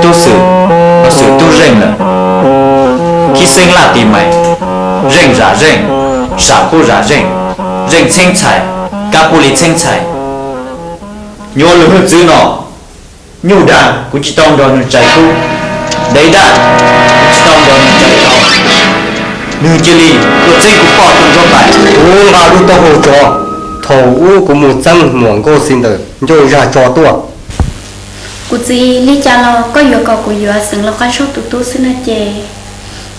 Tub Xwm, los Xwm Tub Zeej lawm. Khib xeeb laj tis mais, zeej zam zeej, sam kuj zam zeej, zeej txheeb txhais, kab kuj li txheeb txhais. Nyuam lwm hwj txwv no, nyuj dag kuv tsis tau nrog nws tsais kub, dev daj kuv tsis tau nrog nws tsais tau, nws cia li tuaj txeeb kuv poj rau ntsuab tais. Kuv nqa lub taub hau tsov thaum ub kuv mus txeeb muam Nkauj Xis ntawm ncauj zaj tso tuaj. Kuv txiv, li cas los koj yuav kom kuv yuav xeev laus qab zaug tus tub xwb no ces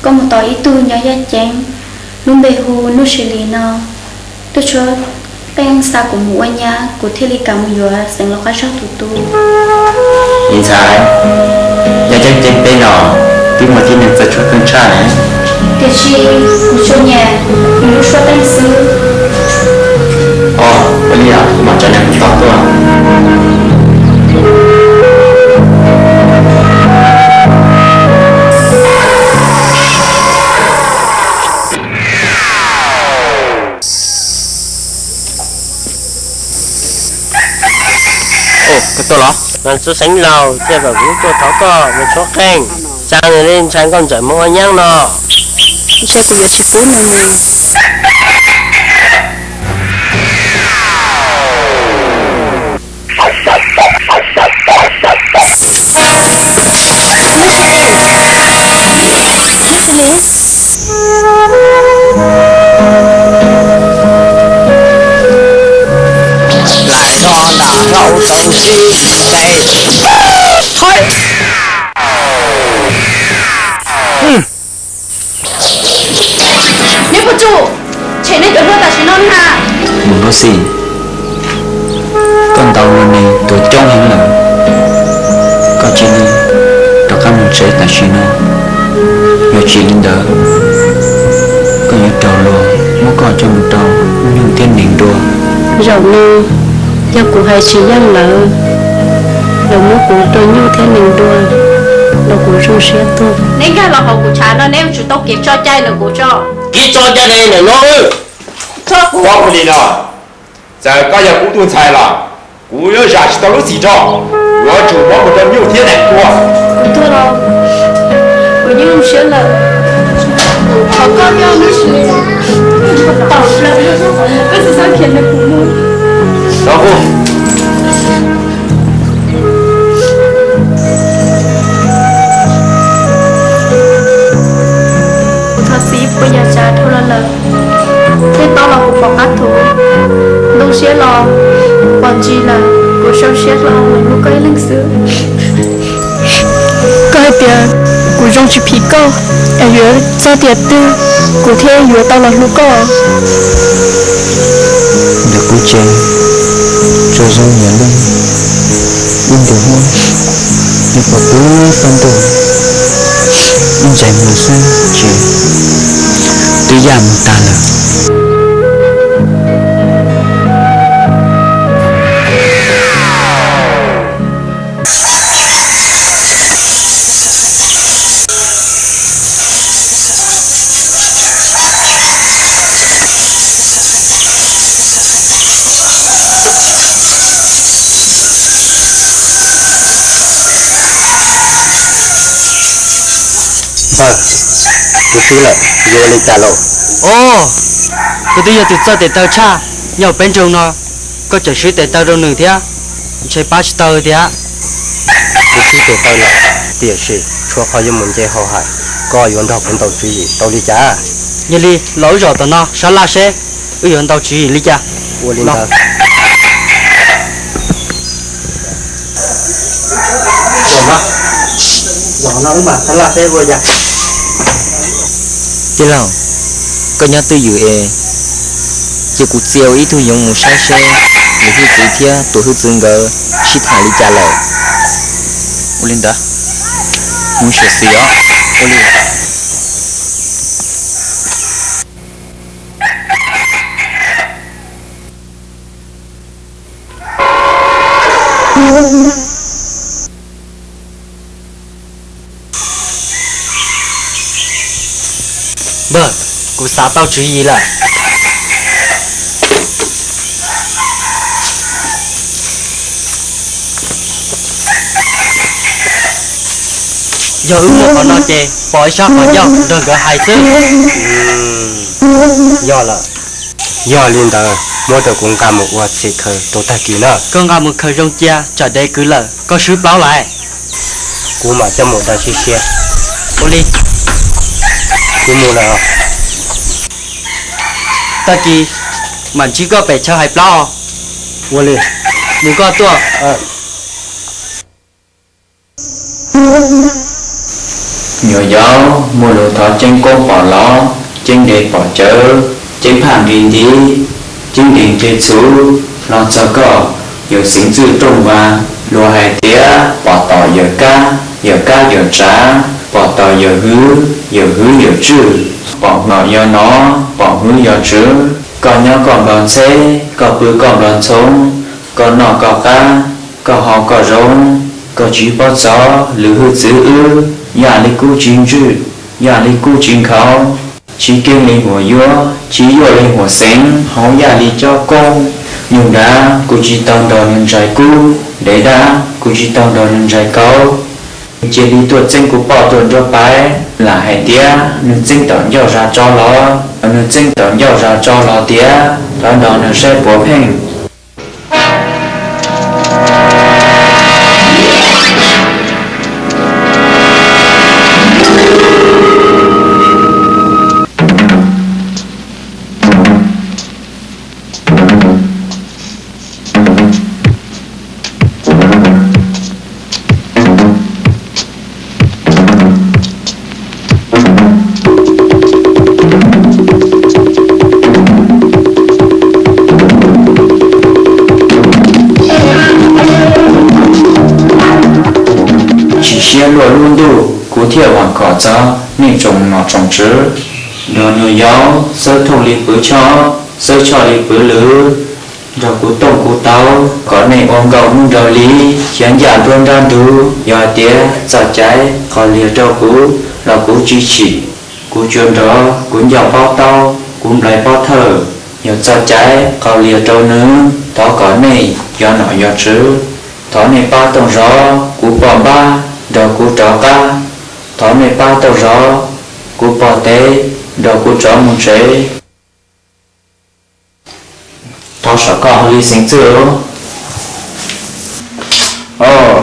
koj mus tos ib tug nyob Yaj Ceeb, lub npe hu Nuj Sis Lis no, tuaj tshuab qeej xa kuv mus ua nyab, kuv thiaj li kam mus yuav xeev laus qab zaug tus tub. Ntxhais, nyob Yaj Ceeb peb no twb muaj tib neeg txawj tshuab qeej tshaj na. Tiam sis kuv tsuas nyiam nws lub suab qeej xwb. Ua li, kuv mam tsa nws mus tos tuaj. Koj tuaj los? Mas txwv xeev laus thiaj kom kuv tuaj thov koj mus tshuab qeej, xa nws li ntxhais nkauj ntxawm mus ua nyab no. Ntshe kuv yuav tsis pub nws mus. Neb puas tsum tshem neb cov hlua tam sim no na? Mus Nkauj Xis, koj ntaus luag neeg tuag coob heev lawm, koj cia li rov qab mus tsev tam sim no. Yog tsis li ntawd, koj yuav raug luag muab koj coj mus rau nyuj thiab nees dua. Zaum no yog kuv hais tsis yeej lawv, lawv muab kuv rau nyuj thiab nees dua los kuv zoo siab tuag. Neb nkag los hauv kuv tshav no neb yuav tsum tau kev tso cai ntawm kuv tso. Kev tso cai ntawm no. Tso kuv li no, txawm koj yog kuv tus ntxhais los kuv yuav zam tsis tau lub txim rau, yuav tsum muab kuv rau nyuj thiab nees dua. Kuv tuag los kuv yeej zoo siab lawm. Thov koj thiab Nuj Sis Lis, koj txhob khiav ntawm kuv mus. Kuv thov txim puas yog tsav dhau los lawm, thiab tau los kuv pom qab thuv, ntoo siab los pom ntsis lawm, kuv sau siab hlo los hlub koj ib leeg xwb. Koj hais tias kuv zoo tsis phim koj, es yuav txog tiam twg kuv thiaj yuav tau los hlub koj? Ntawm kuv tsev tsuas zoo nyiam leej ib ntus huab, nws pom kuv poj ntuj ib ntsais muag xwb ces twb yaj mus tag lawm. Npawg, kuv twb lawm, yuav ua li cas lauj? Os, koj twb yog tus txawj tes taw tshaj nyob peb nroog no, koj tseem swb tes taw rau nws thiab, ntshe pab tsis tau tiag. Kuv swb tes taw lawm, tiam sis tshuav qhov yuav mus nce hauv hais, koj yuav nrog kuv ntaus tswv yim tau li cas? Yog li los wb zaum tom no sab laj seb wb yuav ntaus tswv yim li cas. Ua li ntawd. Zaum no wb mam sab laj seb ua cas. Tij laug, koj nyob twj ywm es cia kuv txia ua ib tug yoov mus saib seb nws hwj txwv thiab tus hwj txwv nkawd sib tham li cas lawm. Ua li ntawd, mus xyuam xim os. Ua li. Npawg, kuv xav tau tswv yim lawm. Yog wb muaj qhov no ces pom ib sab qhov ncauj nrog nkawd hais xwb. Yog lawm, yog li ntawd muab rau kuv nqa mus ua txhim khaws rau tag kis na. Koj nqa mus khaws zoo cia tsam dev kwv lawm koj swb plaub lais. Kuv mam coj mus da siab siab. Ua li, kuv mus lawm. Tag kis mam ntsib koj pem chaw hais plaub. Ua li, mus koj tuaj. Nyuam yaus muaj lus thov ceeb koob pom los, ceeb ntev pom cawv, ceeb phaj nqi nti, ceeb ntev nce txhuv los txog koj, yawm Xeev Txwj Rooj Vas. Luag hais tias pom tom yawm kab, yawm kab yawm tsav, pom tom yawm hwv, yawm hwv yawm tswj, pom nom yog nov, pom hwv yog tswv. Koj nyob koj nplog ntxheb, koj pw koj nplog ntxhoo, koj noj koj qab, koj haus koj zoo, koj tsis paub txog lwm hwj txwv wb. Yaj li kub tsis ntswj, yaj li kub tsis nkhaus, tsis keeb li huam yuav, tsis yuaj li huam xeev, hauv yaj li cob koob. Nyuj nrad kuv tsis tau nrog nws ntsais kub, dev dab kuv tsis tau nrog nws ntsais kauv. Nws cia li tuaj txeeb kuv poj tuaj nruab paiv, lam hais tias nws txeeb tom ncauj zas tso los, nws txeeb tom ncauj zas tso los tiag, thov nrog nws saib puas pheej. Chim siab luaj lub ntuj, kuv thiaj vam khom txog nej tsoom nom tsoom tswv. Nrog nyuam yaus xawb thooj li pwv choj, xawb choj li pwv lwm, nrog kuv tooj kuv taug kom nej ua nkauj hnub nraug li, khiav ncaj nruab nrab ntug. Yog hais tias txoj cai qhov liag rau kuv los kuv tsis chim. Kuv tsuas nrog kuv ncauj paub taub, kuv nplai paub thawj. Yog txoj cai qhov liag rau nws, thov kom nej yog nom yog tswv. Thov nej pab tooj zov kuv poj npab nrog kuv rov qab. Thov nej pab tooj zov kuv poj tev nrog kuv rov mus tsev. Thov saum koj hauj li Xeev Txwj.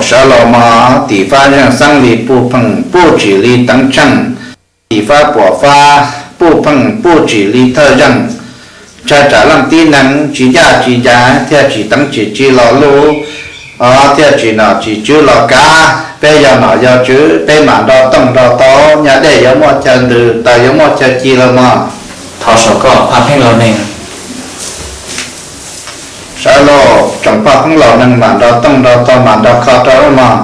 Sawv laus mog, tim fab zeej xeeb li puj pheej puj tsim li teev tsheej, tim fab puam fab puj pheej puj tsim li thawj zeej, ntshai tsam leej tib neeg tsis ncaj tsis ncees thiaj tsis teev tsis tsi los luj, thiaj tsis nom tsis tswv los kav. Peb yog nom yog tswv, peb mam nrog tooj nrog taug, nyaj dej yuav muaj chaw ntws, taws yuav muaj chaw ci los mog. Thov saum koj phaj pheej laus neeg. Sawv laus, tsoom phaj pheej laus neeg mam nrog tooj nrog taug, mam nrog kho rau mog.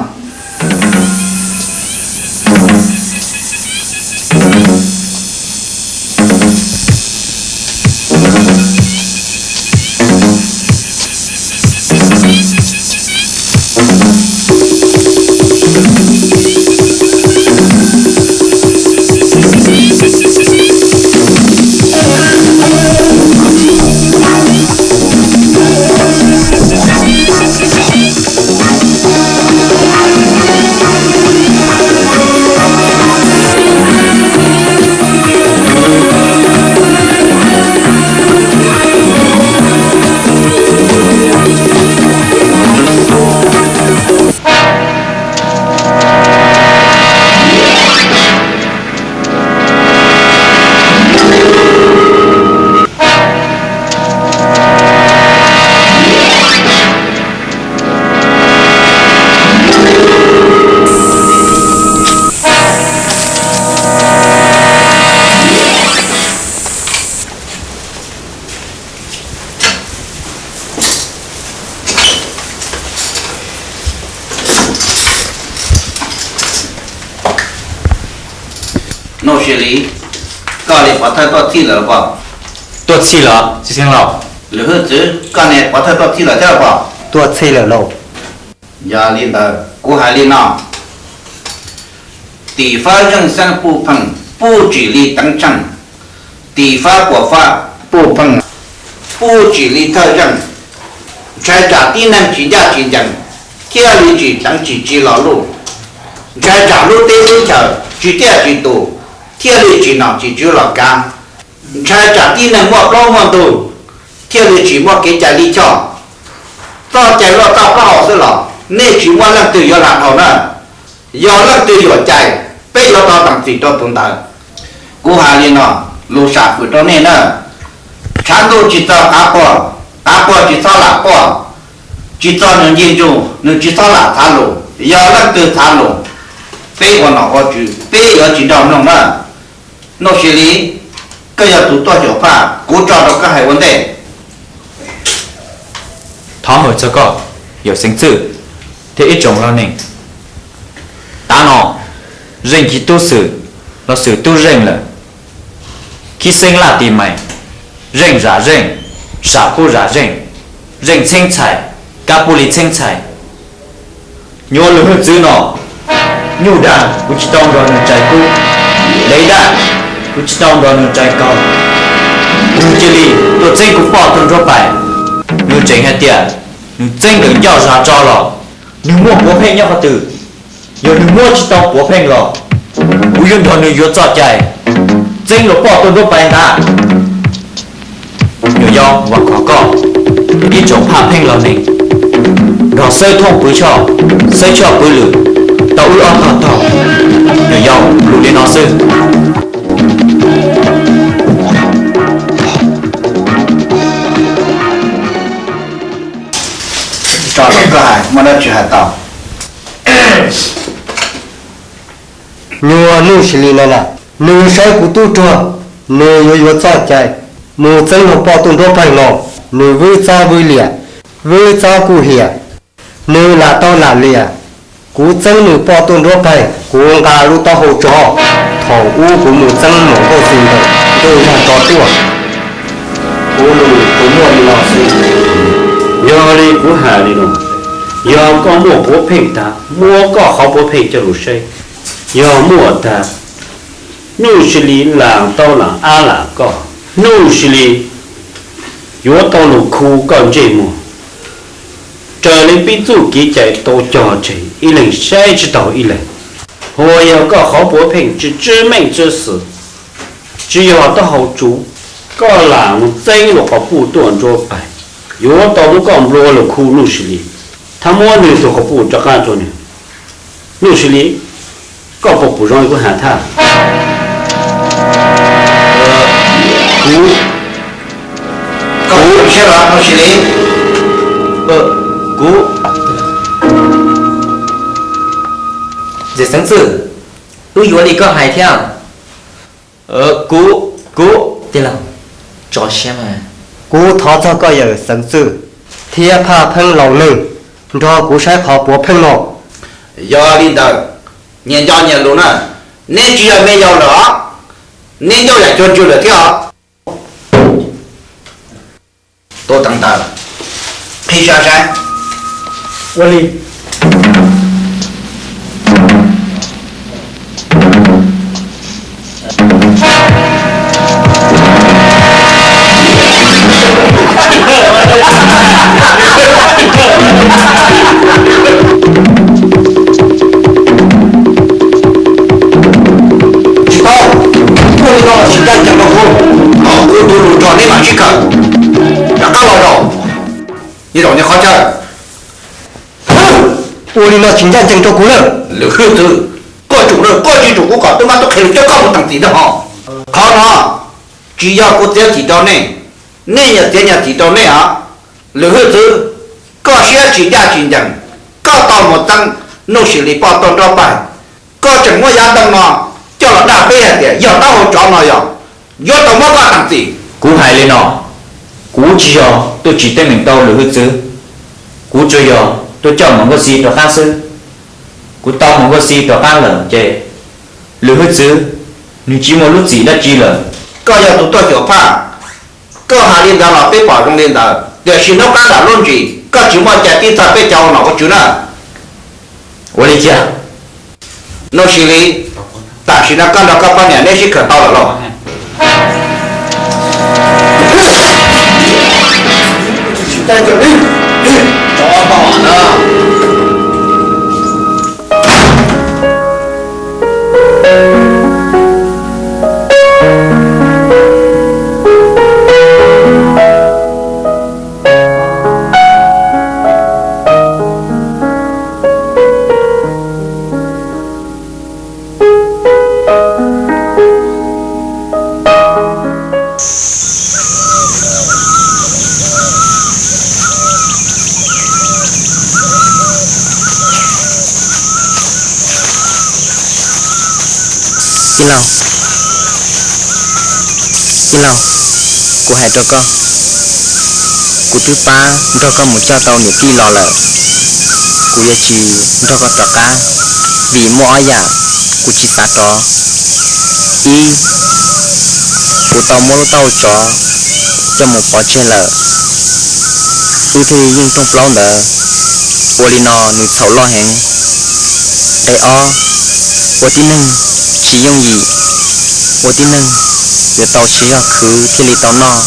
Nuj Sis Lis, koj li pov thawj tuaj txhij lawm los pom? Tuaj txhij los txiv xeev laus. Lwm Hwj Txwv, koj ne pov thawj tuaj txhij lawm thiab los pom? Tuaj txhij lawm lauj. Yog li ntawd kuv hais li no: tim fab zeej xeeb puj pheej puj tsim li teev tsheej, tim fab puam fab puj pheej puj tsim li thawj zeej, ntshai tsam tib neeg tsis ncaj tsis ncees thiaj li tsis teev tsis tsi los luj. Ntshai tsam lub teb lub chaws tsis tiaj tsis tus thiaj li tsis nom tsis tswv los kav. Ntshai tsam tib neeg muaj plaub muaj ntug thiaj li tsis muaj kev cai lij choj. Txoj cai loj txoj plaub hau xwb los nej tsis muaj leej twg yuav lag dhau na. Yog leej twg yuam cai, peb yuav tau teem txim rau tus ntawd. Kuv hais li no, lus sam hwm rau nej na. Tshav ntuj tsis txog qav quag, qav quag tsis txhob lam quaj. Tsis txog nws ncig ntsug, nws tsis txhob lam txhav lus. Yog leej twg txhav lus, peb ua nom ua tswv peb yuav tsis nrog mloog na. Nuj Sis Lis, koj yog tus tuaj xyuas phaj, kuv tso rau koj hais ua ntej. Thov hawm txog koj, yawm Xeev Txwj thiab ib tsoom loj neej. Tav no, Zeej Ci tub Xwm los Xwm tub Zeej lawm. Khib xeeb laj ti mais, Zeej zam Zeej, sam pub zam Zeej, Zeej txheeb txhais, kab pub li txheeb txhais. Nyuam lwm hwj txwv no, nyuj dag kuv tsis tau nrog nws tsais kub, dev dag kuv tsis tau nrog nws tsais kaug. Nws cia li tuaj txeeb kuv poj tuaj nruab pais. Nws tseem hais tias nws txeeb ntawm ncauj zag tso los nws muaj puav pheej nyob qhov twg. Yog nws muab tsis tau puav pheej los kuv yuav nrog nws yuav txoj cai txeeb luag poj tuaj nruab pais ntag. Nyuam yaus, vam khom koj ib tsoom phaj pheej loj neej nrog Xawb Thooj pwv choj, Xawb Choj pwv lwm, tau wb ob tog taug. Nyuam yaus, lus li no xwb. Tso rau koj hais, muaj dab tsi hais tau. Nyuam Nuj Sis Lis no na, nws saib kuv tub ruag, nws yuav yuav txoj cai mus txeeb luag poj tuaj nruab pheej no. Nws vwb txob vwb liam, vwb txob kuj hiam, nws lam tau lam liam. Kuv txeeb nws poj tuaj nruab pheej, kuv nqa lub taub hau tsov thaum ub kuv mus txeeb mus nkauj xis ntawm ntuj zag tso tuaj. Kuv lus kuv muaj li no xwb. Yog li kuv hais li no, yog koj muaj puav pheej tag, muab koj qhov puav pheej coj los saib. Yog muaj tag, Nuj Sis Lis lam tau lam ab lam koj, Nuj Sis Lis yuav tau lus khu koj ntsej muag. Raws li peb txuj kev cai tau cog tseg ib leeg saib tsis taus ib leeg. Hos yog koj qhov puav pheej tsis tswv meej tswv xwm, tsis yog taub hau tsuv, koj lam mus txeeb luag qhov puj tuaj nruab pais, yuav tau muab koj nplua lus khu Nuj Sis Lis, thab muab nws tus qhov puj rov qab rau nws. Nuj Sis Lis, koj puas pom zoo li kuv hais thiab? Kuv, kuv, Nuj Sis Lis, kuv, Xeev Txwj, wb yuav li koj hais thiab. Kuv, kuv, tij laug, tso siab mas. Kuv thov txog koj yawm Xeev Txwj thiab phaj pheej laus neeg nrog kuv saib qhov puav pheej no. Yog li ntawd, nyias nco nyias lus na. Neb tsis yog me yaus lawm os, neb ncauj yam cuag ntswg lawm thiab os. Tus teev taw, qhib sab saib. Ua li. Tsis tau, muaj li no los tsis ncaj ncees rau kuv, kom kuv tus lus nrog neb mam sib kawm. Rov qab los zaum, zaum nyob qhov chaw. Ua li no tsis ncaj ncees rau kuv lawm. Lwm hwj txwv, koj tsum lawm, koj tsis tsum kuv kom tub mab tub qhe los coj koj mus teem txim nrog ho. Qhov no tsis yog kuv txiav txim rau nej, nej nyias txiav nyias txim rau nej os. Lwm hwj txwv, koj siab tsis ncaj tsis ncees, koj tau mus txeeb Nuj Sis Lis poj tuaj nruab pais, koj tseem muab yav ntoo no coj los dag peb hais tias yog taub hau tsov no yog, yuav tau muab koj teem txim. Kuv hais li no, kuv tsis yog tuaj tsim teeb meem rau lwm hwj txwv, kuv tsuas yog tuaj coj Mus Nkauj Xis rov qab xwb. Kuv tau Mus Nkauj Xis rov qab lawm ces lwm hwj txwv nws tsis muaj lub txim dab tsi lawm. Koj yog tus tuaj xyuas phaj, koj hais li ntawd los peb pom zoo li ntawd, tiam sis hnub qab nram lub ntsis koj tsis muaj cai pib txog peb cov ua nom ua tswv na. Ua li cas? Nuj Sis Lis, tam sim no koj nrog koj poj niam neb sib kawm tau lawm lauj? Tij laug, tij laug, kuv hais rau koj, kuv twb pab nrog koj mus coj tau niam tij los lawm, kuv yuav tsis nrog koj rov qab, vim muaj ob yam kuv tsis xav rov. Ib, kuv tau muab lub taub hau tsov coj mus pov tseg lawm, wb thiaj li yeej rooj plaub ntawd. Ua li no nws txhaum loj heev. Nqe ob, ua tib neeg tsis yooj yim, ua tib neeg yuav tau siv zog khwv thiaj li tau noj,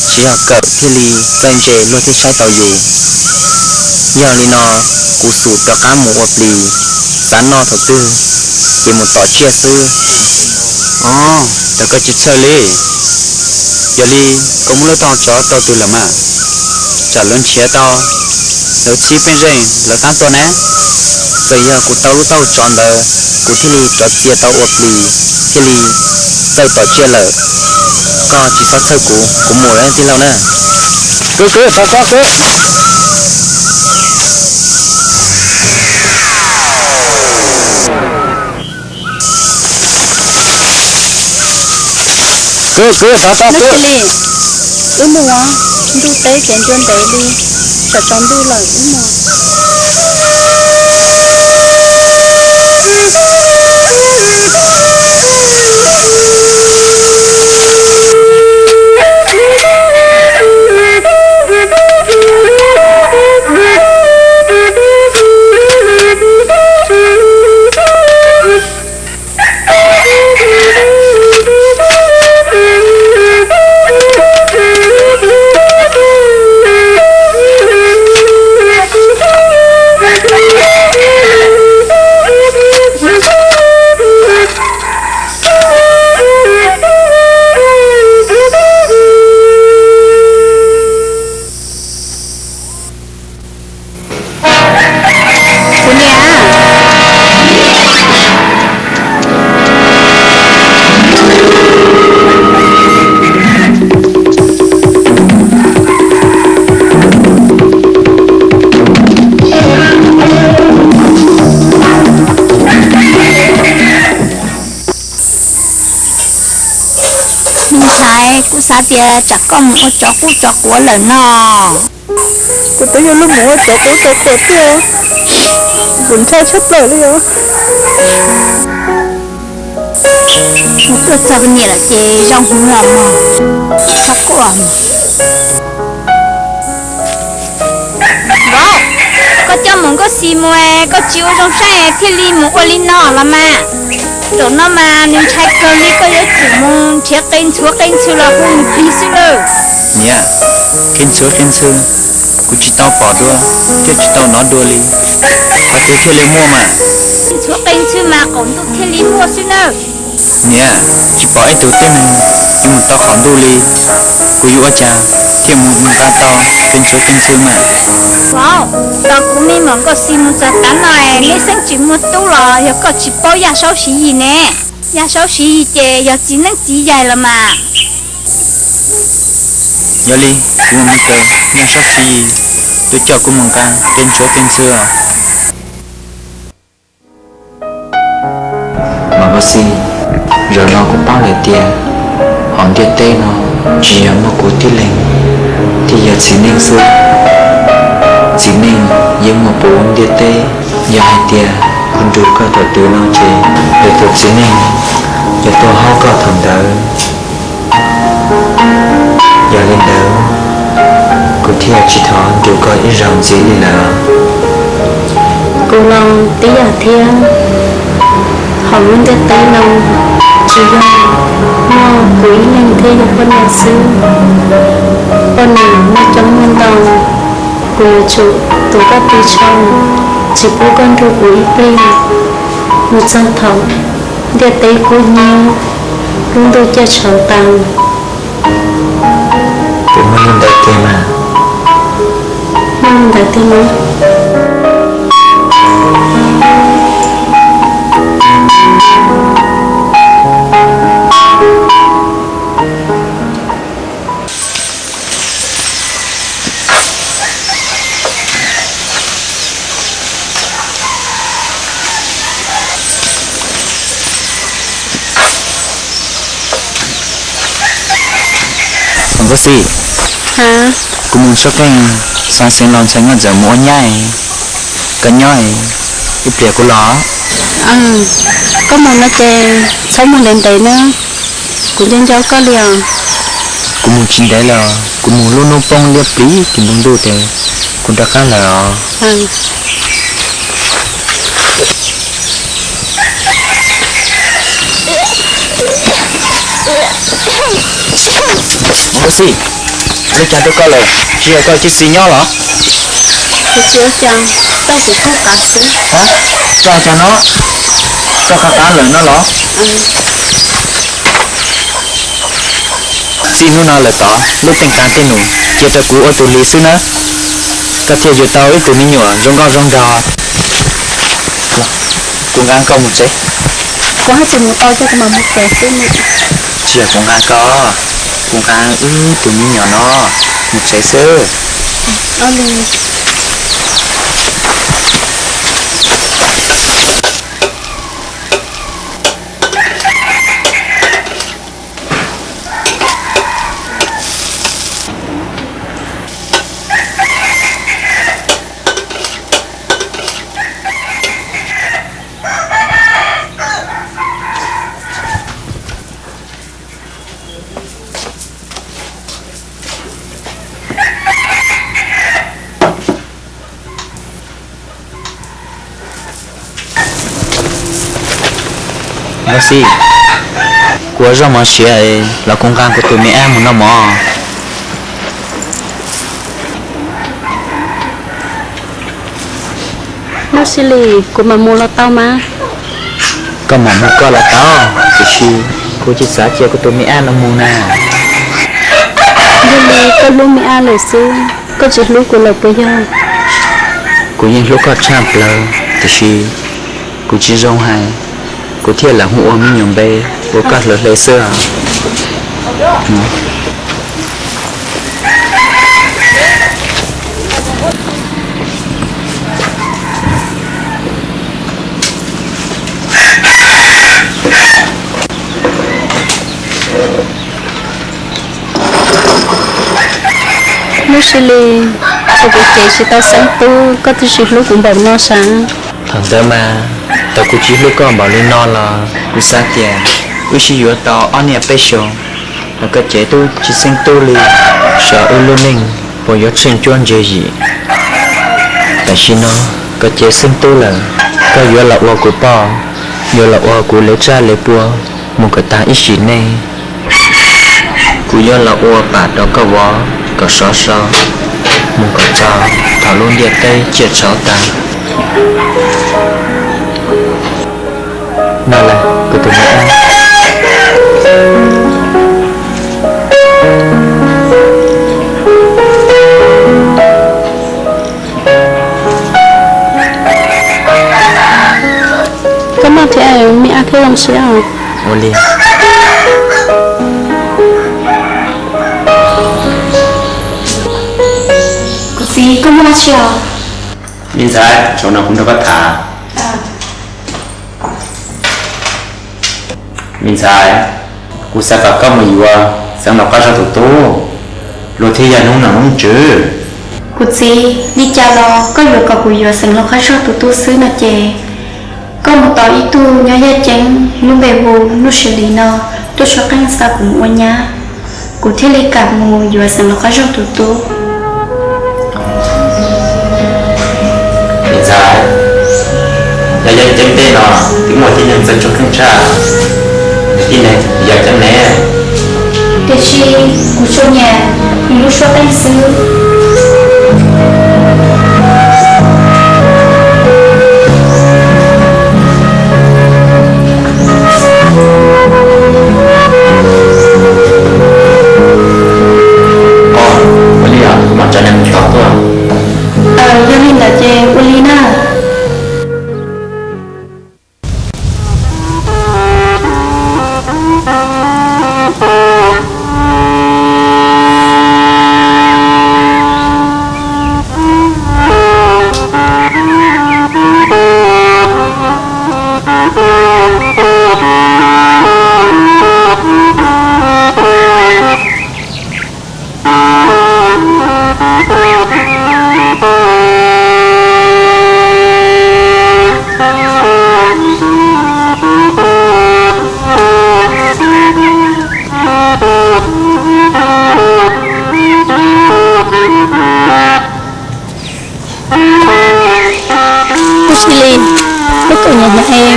siv zog kawm thiaj li txawj ntse luag thiaj saib tau yus. Yog li no, kuv xum rov qab mus ua plis, xav noj thaum twg ces mus tom tsiaj xwb. Os, tau koj tsis txhawj li. Yog li, koj muab lub taub hau tsov rau twg lawm mas? Tsam lawv nrhiav tau, lawv txib pej xeem lawv tab tua na. Txawm yog kuv tau lub taub hau tsov ntawd, kuv thiaj li rov txia tau ua plis, thiaj li txawj tom tsiaj lawm. Koj tsis txhob txhawj kuv, kuv mus lawm tij laug na. Kwv, kwv, thov koj kwv. Kwv, kwv, thov koj kwv. Wb mus, ntuj teb ces ncua ntev li, tsam tsaus ntuj lawm wb mus. Kuv niam, me ntxhais, kuv xav tias tsam koj mus ua tsov qub tsov quav lawm no. Kuv twb yog lub mus ua tsov qub tsov quav tiag, kuv ntshai tshaj plaws li os. Mus tuaj txog poj niam lawm ces zoo hwv los mog, txhob quaj. Vauv, koj coj mus Nkauj Xis mus, koj tsis ua zoo saib thiaj li mus ua li no los mas. Zaum no mas nws ntshai kawg li, koj yuav tsum mus nrhiav qe ntxhuav qe ntxhw los hu nws plig xwb lawm. Niam, qe ntxhuav qe ntxhw, kuv tsis tau pom dua thiab tsis tau hnov dua li, qhov twg thiaj li muaj mas? Qe ntxhuav qe ntxhw mas qaum ntuj thiaj li muaj xwb nawb. Niam, tsis pom ib tug tib neeg yuav mus tau qaum ntuj li, kuv yuav ua cas thiaj mus nqa tau qe ntxhuav qe ntxhw mas? Vauv, tos kuv me muam Nkauj Xis mus txog tav no, nej xeeb tsis muaj tub los yog koj tsis paub Yaj Saub Siv Yis ne? Yaj Saub Siv Yis ces yog txiv neeb txiv yaig los mas. Yog li, kuv mus mus txog Yaj Saub Siv Yis tuaj coj kuv mus nqa qe ntxhuav qe ntxhw os. Mas Nkauj Xis, zaum no kuv paub lawm tias hauv ntiaj teb no tsis yog muaj kuv tib leeg thiaj yog txiv neej xwb. Txiv neej yeej muaj puv ntiaj teb. Yog hais tias kuv nrug koj thaum twg no ces lwm tus txiv neej yuav tuaj haub koj thaum ntawd. Yog li ntawd, kuv thiaj tsis thov nrug koj ib zaug ntxiv li lawm. Kuv los tib yam thiab, hauv lub ntiaj teb no tsis yog muaj kuv ib leeg thiaj yog poj niam xwb. Poj niam muaj coob muaj ntau, kuv yuav tsum tu koj tw tsho, tsis pub koj nrug kuv ib pliag, mus txog thaum ntiaj teb kub hnyiab, lub ntuj caj tshauv tas. Puas muaj li ntawd tiag mas? Muaj li ntawd tiag mas. Ua xij, kuv mus tshuab qeej xa xeev laus ntxhais nkauj ntxawm mus ua nyab, koj nyob ib pliag kuv los. Koj mus no ces txhob mus ntev ntev na, kuv nco nco koj li os. Kuv mus tsis ntev lawm, kuv mus lub hnub poob liab pliv tim npoo ntuj ces kuv rov qab lawm os. Ua xij, ua cas rau koj lawm, tsis yog koj cia li nyob los? Kuv tsis ua cas, tau kuv qab qab xwb. Tau cas no, tau qab qab lawm no los? Txij hnub no lawm tod lub teej qab tej num cia rau kuv ua tus hlis xwb na, koj thiaj yuav tau ib tug me nyuam zoo nkauj zoo nraug. Kuv nqa koj mus tsev. Kuv haj tseem mus tau, kuv mam mus tsev xwb. Tsis yog kuv nqa koj, kuv nqa wb tus me nyuam no mus tsev xwb. Ua xij, kuv ua zoj mov siav los kuv nqa kuv tus me ab mus noj mov. Nuj Sis Lis, kuv mam mus los tau mas. Koj mam mus koj los tau, tiam sis kuv tsis xav cia kuv tus me ab no mus na. Yog li koj hlub me ab lawm xwb, koj tsis hlub kuv lawm puas yog? Kuv yeej hlub koj tshaj plaws, tiam sis kuv tsis zoo hais, kuv thiaj lam hu ua me nyuam npe uas koj hlawv hle xwb os. Nuj Sis Lis, thaum kuv cev tsis tau xeeb tub koj twb tsis hlub kuv npaum no sav. Thaum ntawd mas, thaum kuv tsis hlub koj npaum li no los kuv xav tias wb sib yuav tau ob niaj peb xyoos los koj cev tub tsis xeeb tub li, xyov wb lub neej puas yuav tsheej cuab ntse yim. Tam sim no koj cev xeeb tub lawm, koj yuav los ua kuv poj, yuav los ua kuv lev tsab lev pua mus kom tag ib sim neej. Kuv yuav los ua pam rau koj vov kom sov so mus kom txog thaum lub ntiaj teb ciaj tshauv tag. No las kuv tus me ab. Koj noj thiab me ab thiaj zoo siab os. Ua li. Kuv txiv, koj muaj dab tsi os? Me ntxhais, zaum no kuv nrog koj tham. Me ntxhais, kuv xav kom koj mus yuav Xeev Laus qab zog tus tub, luag thiaj yog hnub nom hnub tswv. Kuv txiv, li cas los koj yuav kom kuv yuav Xeev Laus qab zog tus tub xwb no ces, koj mus tos ib tug nyob Yaj Ceeb lub npe hu Nuj Sis Lis no tuaj tshuab qeej xa kuv mus ua nyab, kuv thiaj li kam mus yuav Xeev Laus qab zog tus tub. Me ntxhais, yog Yaj Ceeb tej no twb muaj tib neeg txawj tshuab qeej tshaj, tib neeg Yaj Ceeb ne. Tiam sis kuv tsuas nyiam nws lub tshuab qeej xwb. Ua li os, kuv mam tsa nws mus tos tuaj. Yog li ntawd ces ua li na.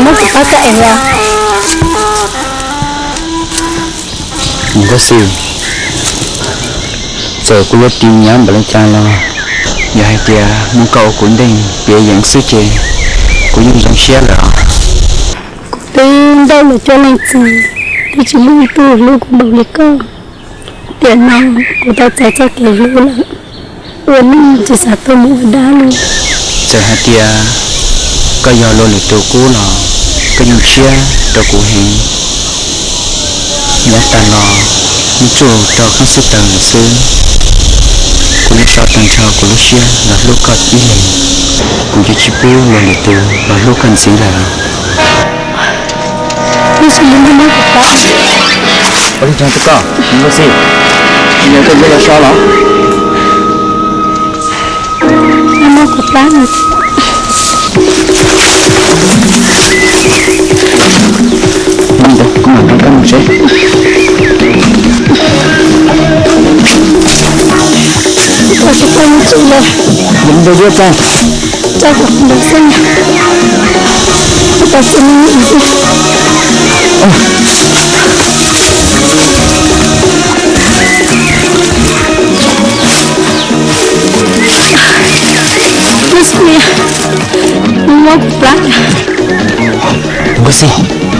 Muab kuv pab koj ev os. Nkauj Xis, txawm kuv yuav ris nyav npaum li cas los, yog hais tias muaj koj ua kuv ntej piav yeev xwb ces kuv yeej zoo siab lawm os. Kuv twb nrauj lawm cuaj leej txiv, twb tsis muaj ib tug hlub kuv npaum li koj. Tiam no kuv tau txais txoj kev hlub lawm, ua neej tsis xav tuaj mus ua dab li. Txawm hais tias koj yog luag lwm tus qub los koj yeej tshiab rau kuv heev. Yav tas los, nyob tsuj rau qab xib taws lawm xwb, kuv yuav so tag nrho kuv lub siab los hlub koj ib leeg. Kuv yuav tsis pub luag lwm tus los hlub koj ntxiv lawm. Ua li cas rau koj, Nkauj Xis? Nyias koj yuav los so los? Kuv mam nrog koj mus seb. Ntawd yuav tau. Nkauj Xis, cuab zog me ntsis.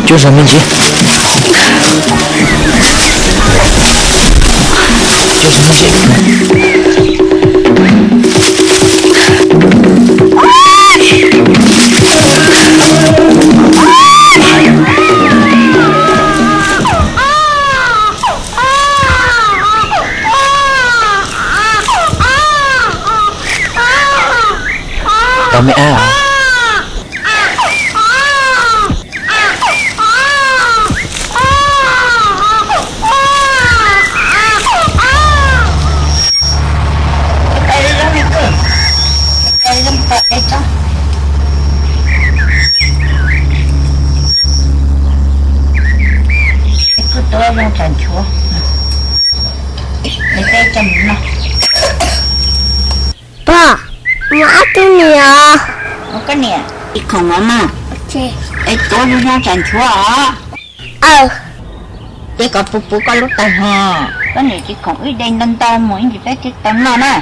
Cuab zog me ntsis. Tau me ab. Pog, mus ab tug niam. Koj niam, tsis khoom no mas. Es tuav zoo zoo tsam nchuav os. Ces kom puv puv koj lub tag hos. Koj niam tsis khoom wb de ntau ntau mus ib ntsis peb thiaj tau noj na.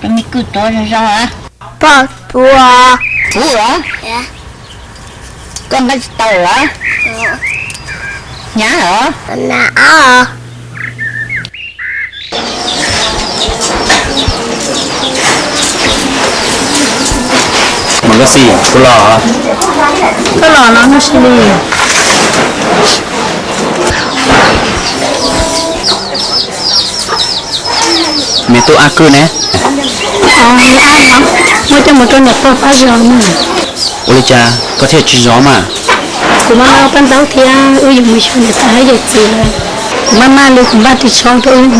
Yog me kwj tuav zoo zoo. Pog puv. Puv os. Koj nqa tsis tau los? Hnyav os. Mus Nkauj Xis, kuv los. Koj los no Nkauj Xis li. Me tub ab kwj ne? Muab coj mus rau niam pog pab zov na. Ua li cas koj thiaj tsis zov mas? Kuv maj maj ua paj ntaub thiab wb yuav mus xyuas niam tais thiab yawm txiv lawm. Kuv maj maj li kuv npaj ris tsho rau wb.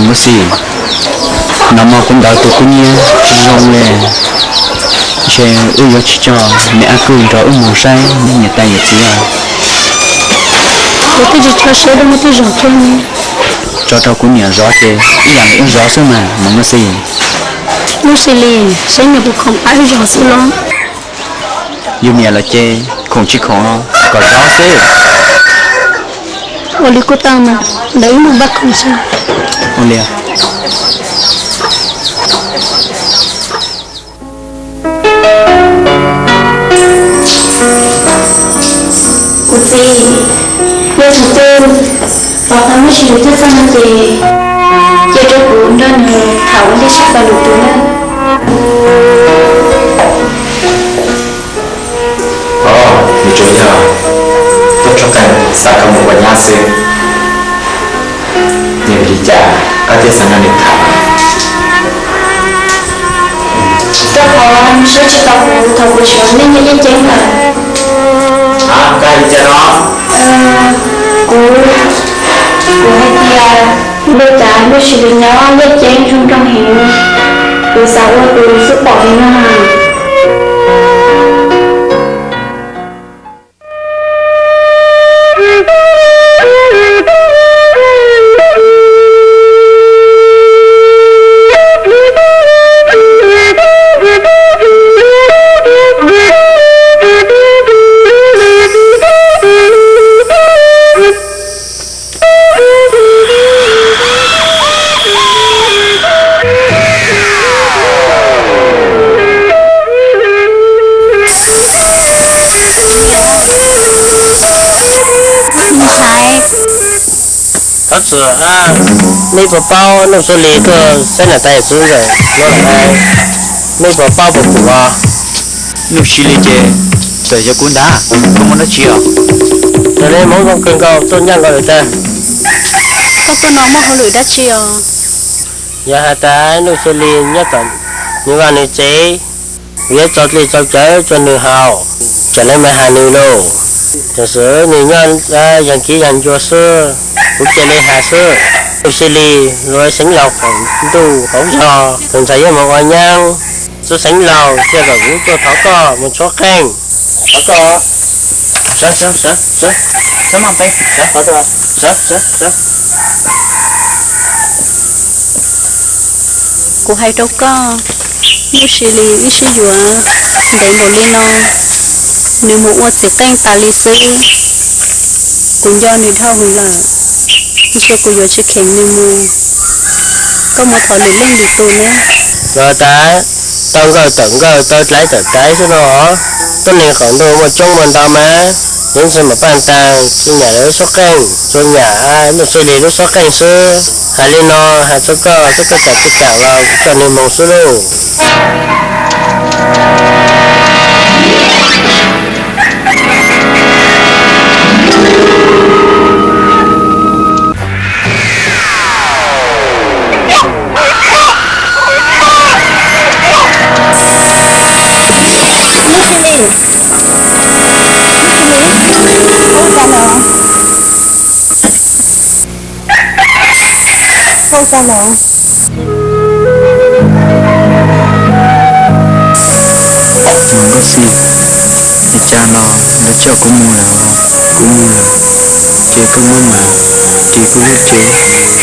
Mus Nkauj Xis, nag hmo kuv ntawd tus kub nyiab tsis zoo li, ntshe wb yuav tsis coj me ab kwj nrog wb mus saib niam tais yawm txiv. Kuv twb tsis tso siab rau nej twb zov kiag ne. Tso rau kuv niam zov ces ib yam li wb zov xwb mas Mus Nkauj Xis. Nkauj Xis li, saib niam puas khoom pab wb zov xwb los? Yus niam lawm ces khoom tsis khoom los kom zov xwb. Ua li kuj tau mas, ntawd wb mus npaj khoom seb. Ua li. Kuv txiv, yog tus twg los qhov muaj sij hawm tuaj txog no ces cia rau kuv nrog nws tham ua ntej seb puas lwm tus na. Os, nws tsuas yog tuaj tso qees xav kom mus ua nyab xwb. Yog vim li cas koj thiaj xav nrog nws tham? Rau qhov nws saib tsis taus kuv thaum kuv xyuas nej nyob Liaj Ceeb lawm. Koj hais li cas no? Kuv, kuv hais tias ntuj cas lub sij hawm nyob Liaj Ceeb zoo nraug heev, kuv xav ua tus xub pom li no. Ob txwm, nej puas paub Nuj Xu Lis tuaj saib niam tais yawm txiv ntxawm no lawm? Nej puas paub puas pum os? Nuj Xu Lis ces txawm yog kuv ntag, koj muaj dab tsi os? Raws li Hmoob zoo kawg nkaus tuaj ncaj nkaus lawm tiag. Koj tuaj no muaj hauj lwm dab tsi os? Yog hais tias Nuj Xu Lis nyob tom nws vaj nws tsev, kuv yuav txo dej txo cawv rau nws haus, tsam lawv mas hais nws lauj. Tiam sis nws nyob yag kiv yag ncua xwb, kuv cia li hais xwb. Nuj Xu Lis, luag Xeev Laus qaum ntuj qaum zog, tus ntxhais yuav mus ua nyab, xub Xeev Laus thiaj kom kuv tuaj thov koj mus tshuab qeej. Thov koj, sawv, sawv, sawv, sawv, sawv maj peb, sawv, sawv, sawv. Kuv hais rau koj, Nuj Xu Lis wb sib yuav ntev npaum li no, nws mus ua txiv qeej tas li xwb. Kuv nco nws dhau hwv lawm, ntshai kuv yuav tsis kheev nws mus. Koj mus thov lwm leej lwm tus ne. Los tas, tau nkawj tawm nkawj, tau dlaiv tawm dlaiv xwb no. Tuab neeg qaum ntuj muaj coob muaj ntau mas, yeej tsis mam paj ntaag, tsuas nyam lawv lub suab qeej, tsuas nyam Nuj Xu Lis lub suab qeej xwb. Hais li no hais rau koj, koj kam tsis kam los kuv coj nws mus xwb lauj. Nuj Xu Lis, Nuj Xu Lis, koj ua cas lawm? Koj ua cas lawm? Nkauj Xis, es cas los lawv coj kuv mus lawm? Kuv mus lawm, ces koj muab mas ris kuv lub cev mus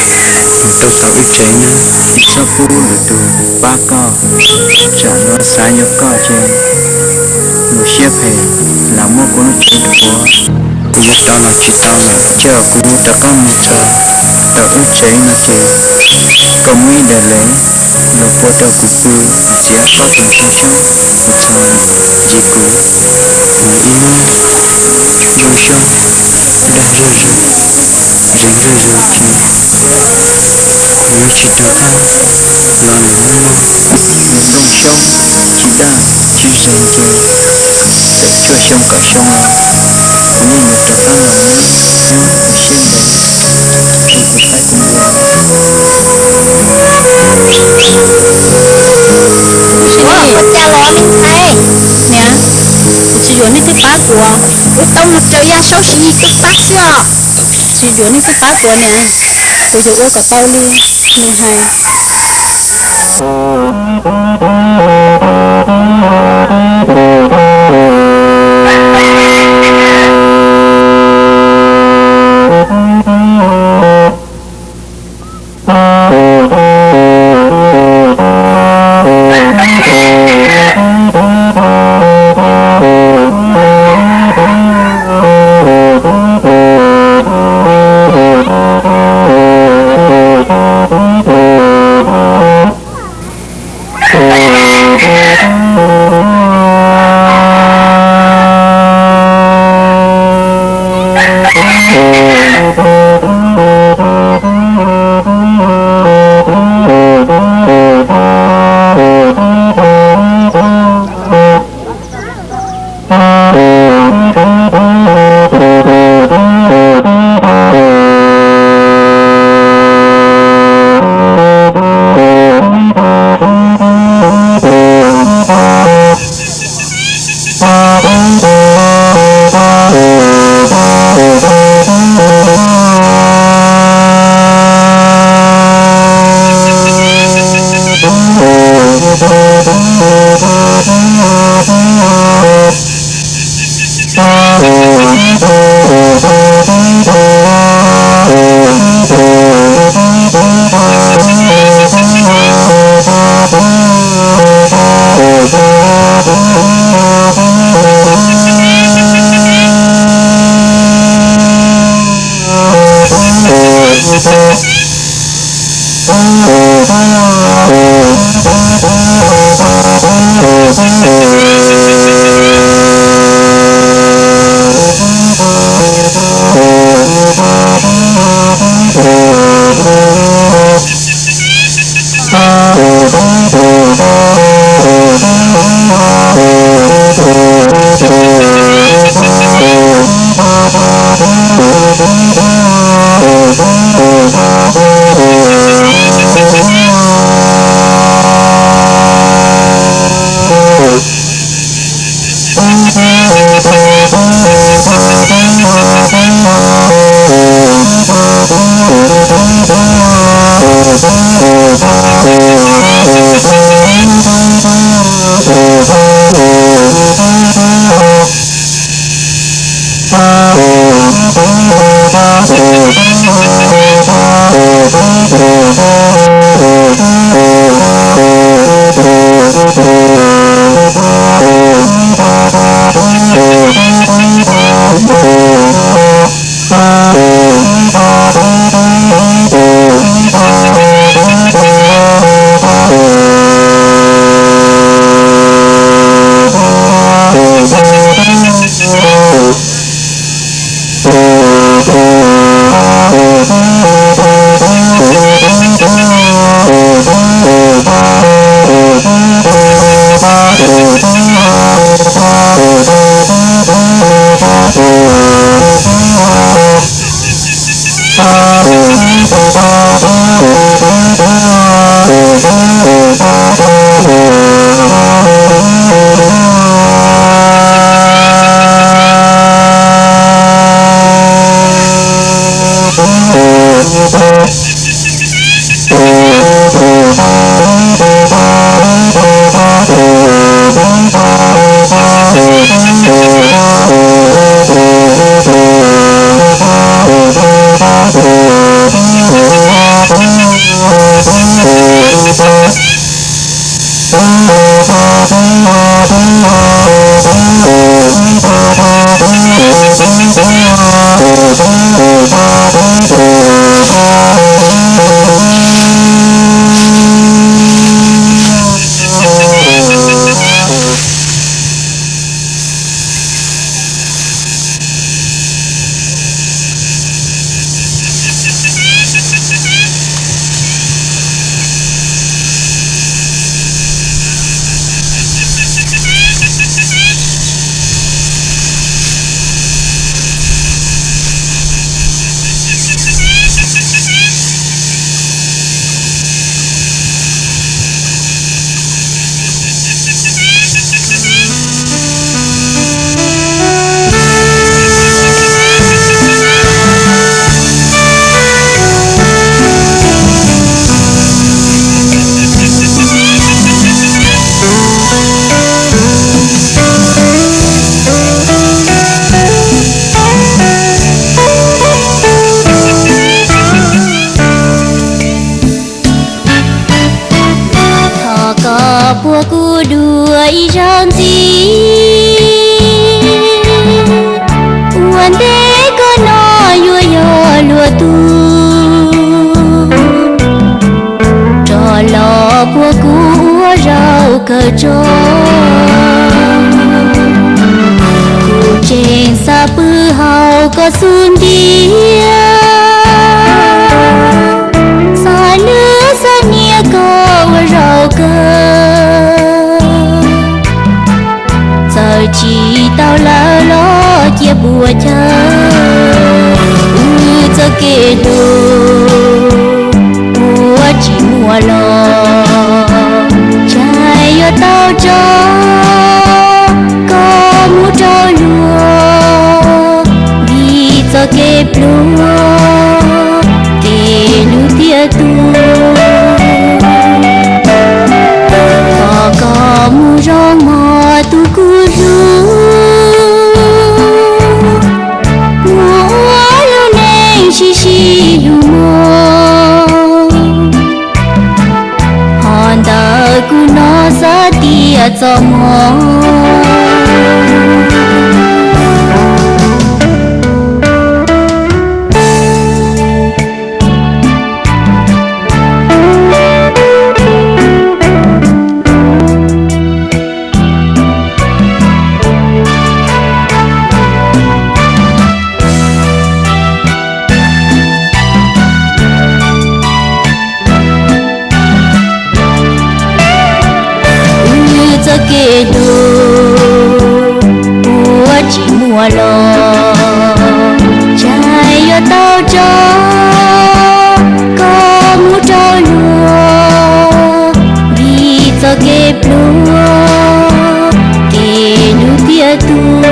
rau tom wb tsev na. Tsis txhob pub lwm tus pab koj, tsam luag xav yuav koj ces luag siab phem lam muab kuv lub cev rhuav. Kuv yuav rov los tsis tau lawm, coj kuv rov qab mus txog tom wb tsev no ces koj muab ib daim lev los pua rau kuv pw, kuv txiav plaub tug ntxhab xyoob kuv txhos ncig kuv, kuv ib hnub zoo xyoob dag zog zog, zeeg zog zog ces kuv yuav tsis rov qab los lawm mog. Kuv zoo xyoob tsis dag tsis zeeg ces txawm cuaj xyoo kaum xyoo los kuv yeej yuav rov qab los na. Kuv siab ntev, kuv qaib kuv npua. Ua cas los me ntxhais? Niam, kuv tsis yuav nej thiaj pab kuv. Kuv tau mus raws Yaj Saub Siv Yis cov pab xwb os. Tsis yuav nej thiaj pab kuv niam. Kuv yuav ua kom tau li nws hais. Thov koj puag kuv dua ib zaug ntxiv, ua ntej koj no yuav yog luag tug, rov los puag kuv ua zaum kawg tso. Kuv tseem xav pw hauv koj xub ntiag, xav nwb xav nias koj ua zaum kawg. Txawm tsis tau lawm los cia puas chaw, wb txoj kev hlub puas tsis muaj los, ntshai yuav tau tso koj mus rau luag, vim txoj kev pluag kev hlub tiag tug. Thov koj mus zoo mog tus kuv hlub, mus ua lub neej sib sib hlub mog. Ho ntawm kuv no xav tias txoj hmoo wb txoj kev hlub puas tsis muaj los, ntshai yuav tau tso koj mus rau luag, vim txoj kev pluag kev hlub tiag tug.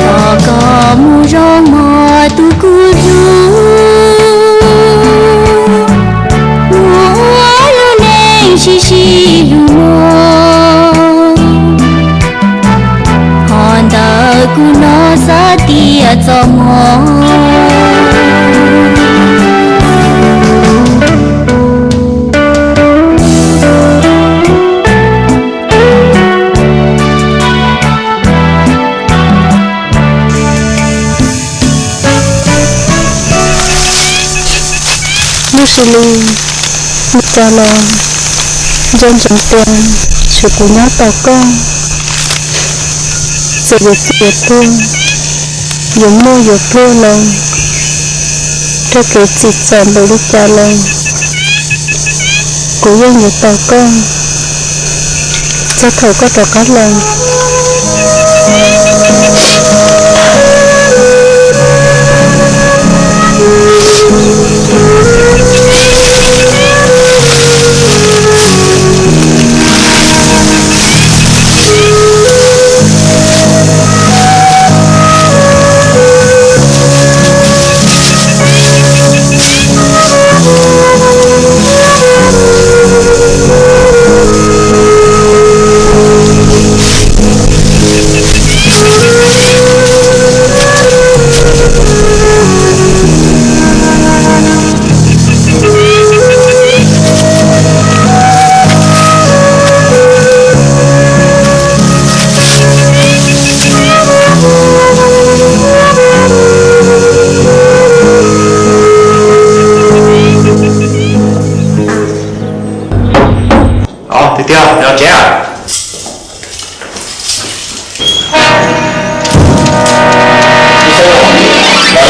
Thov koj mus zoo mog tus kuv hlub, mus ua lub neej sib sib hlub mog. Ho ntawm kuv no xav tias txoj hmoo Nyob zoo li, ua cas los nco ntsoov tias xyov kuv nyob tos koj, txawm yuav txim yuav tuag, yuav muaj yuav pluag los, raug kev txim txom npaum li cas los kuv yeej yuav tos koj txog thaum koj rov qab los.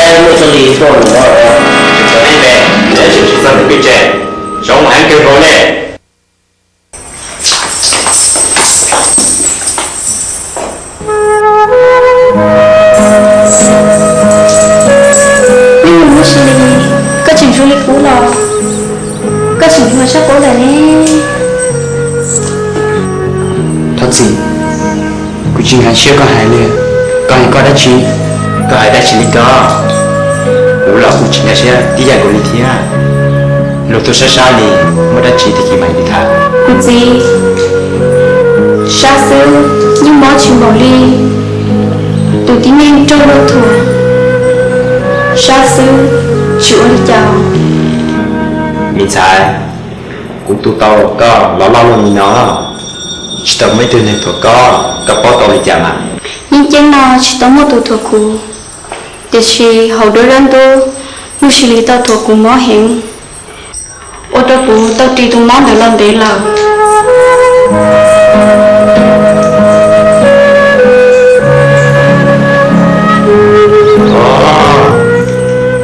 Muaj txog li tuaj no, tsis txog nej ne, nej tsis txog nej peb tsev, zoo heev kawg nkaus ne. Ua li, koj tseem zoo li qub los? Koj tseem yuav sab qub lawm ne. Thov txim, kuv tsis nkag siab koj hais li. Koj hais koj dab tsi? Koj hais dab tsi li ko? Kuv los kuj tsis nkag siab tib yam nkaus li thiab. Luag tuaj sab sab li, muaj dab tsi tag kis mam li tham. Kuv txiv, sab xwb yeej mob tsis npaum li tus tib neeg raug luag thuam, sab xwb tsis ua li cas. Me ntxhais, kuv tu tau koj los loj luaj li no, tsis tau muaj ib tug neeg thuam koj, koj paub tau li cas mas? Yeej ceeb no tsis tau muaj tus thuam kuv, tiam sis hauv duab zaj ntub, Nuj Sis Lis tau thuam kuv mob heev, ua rau kuv tau ris tus mob ntawd los ntev lawm.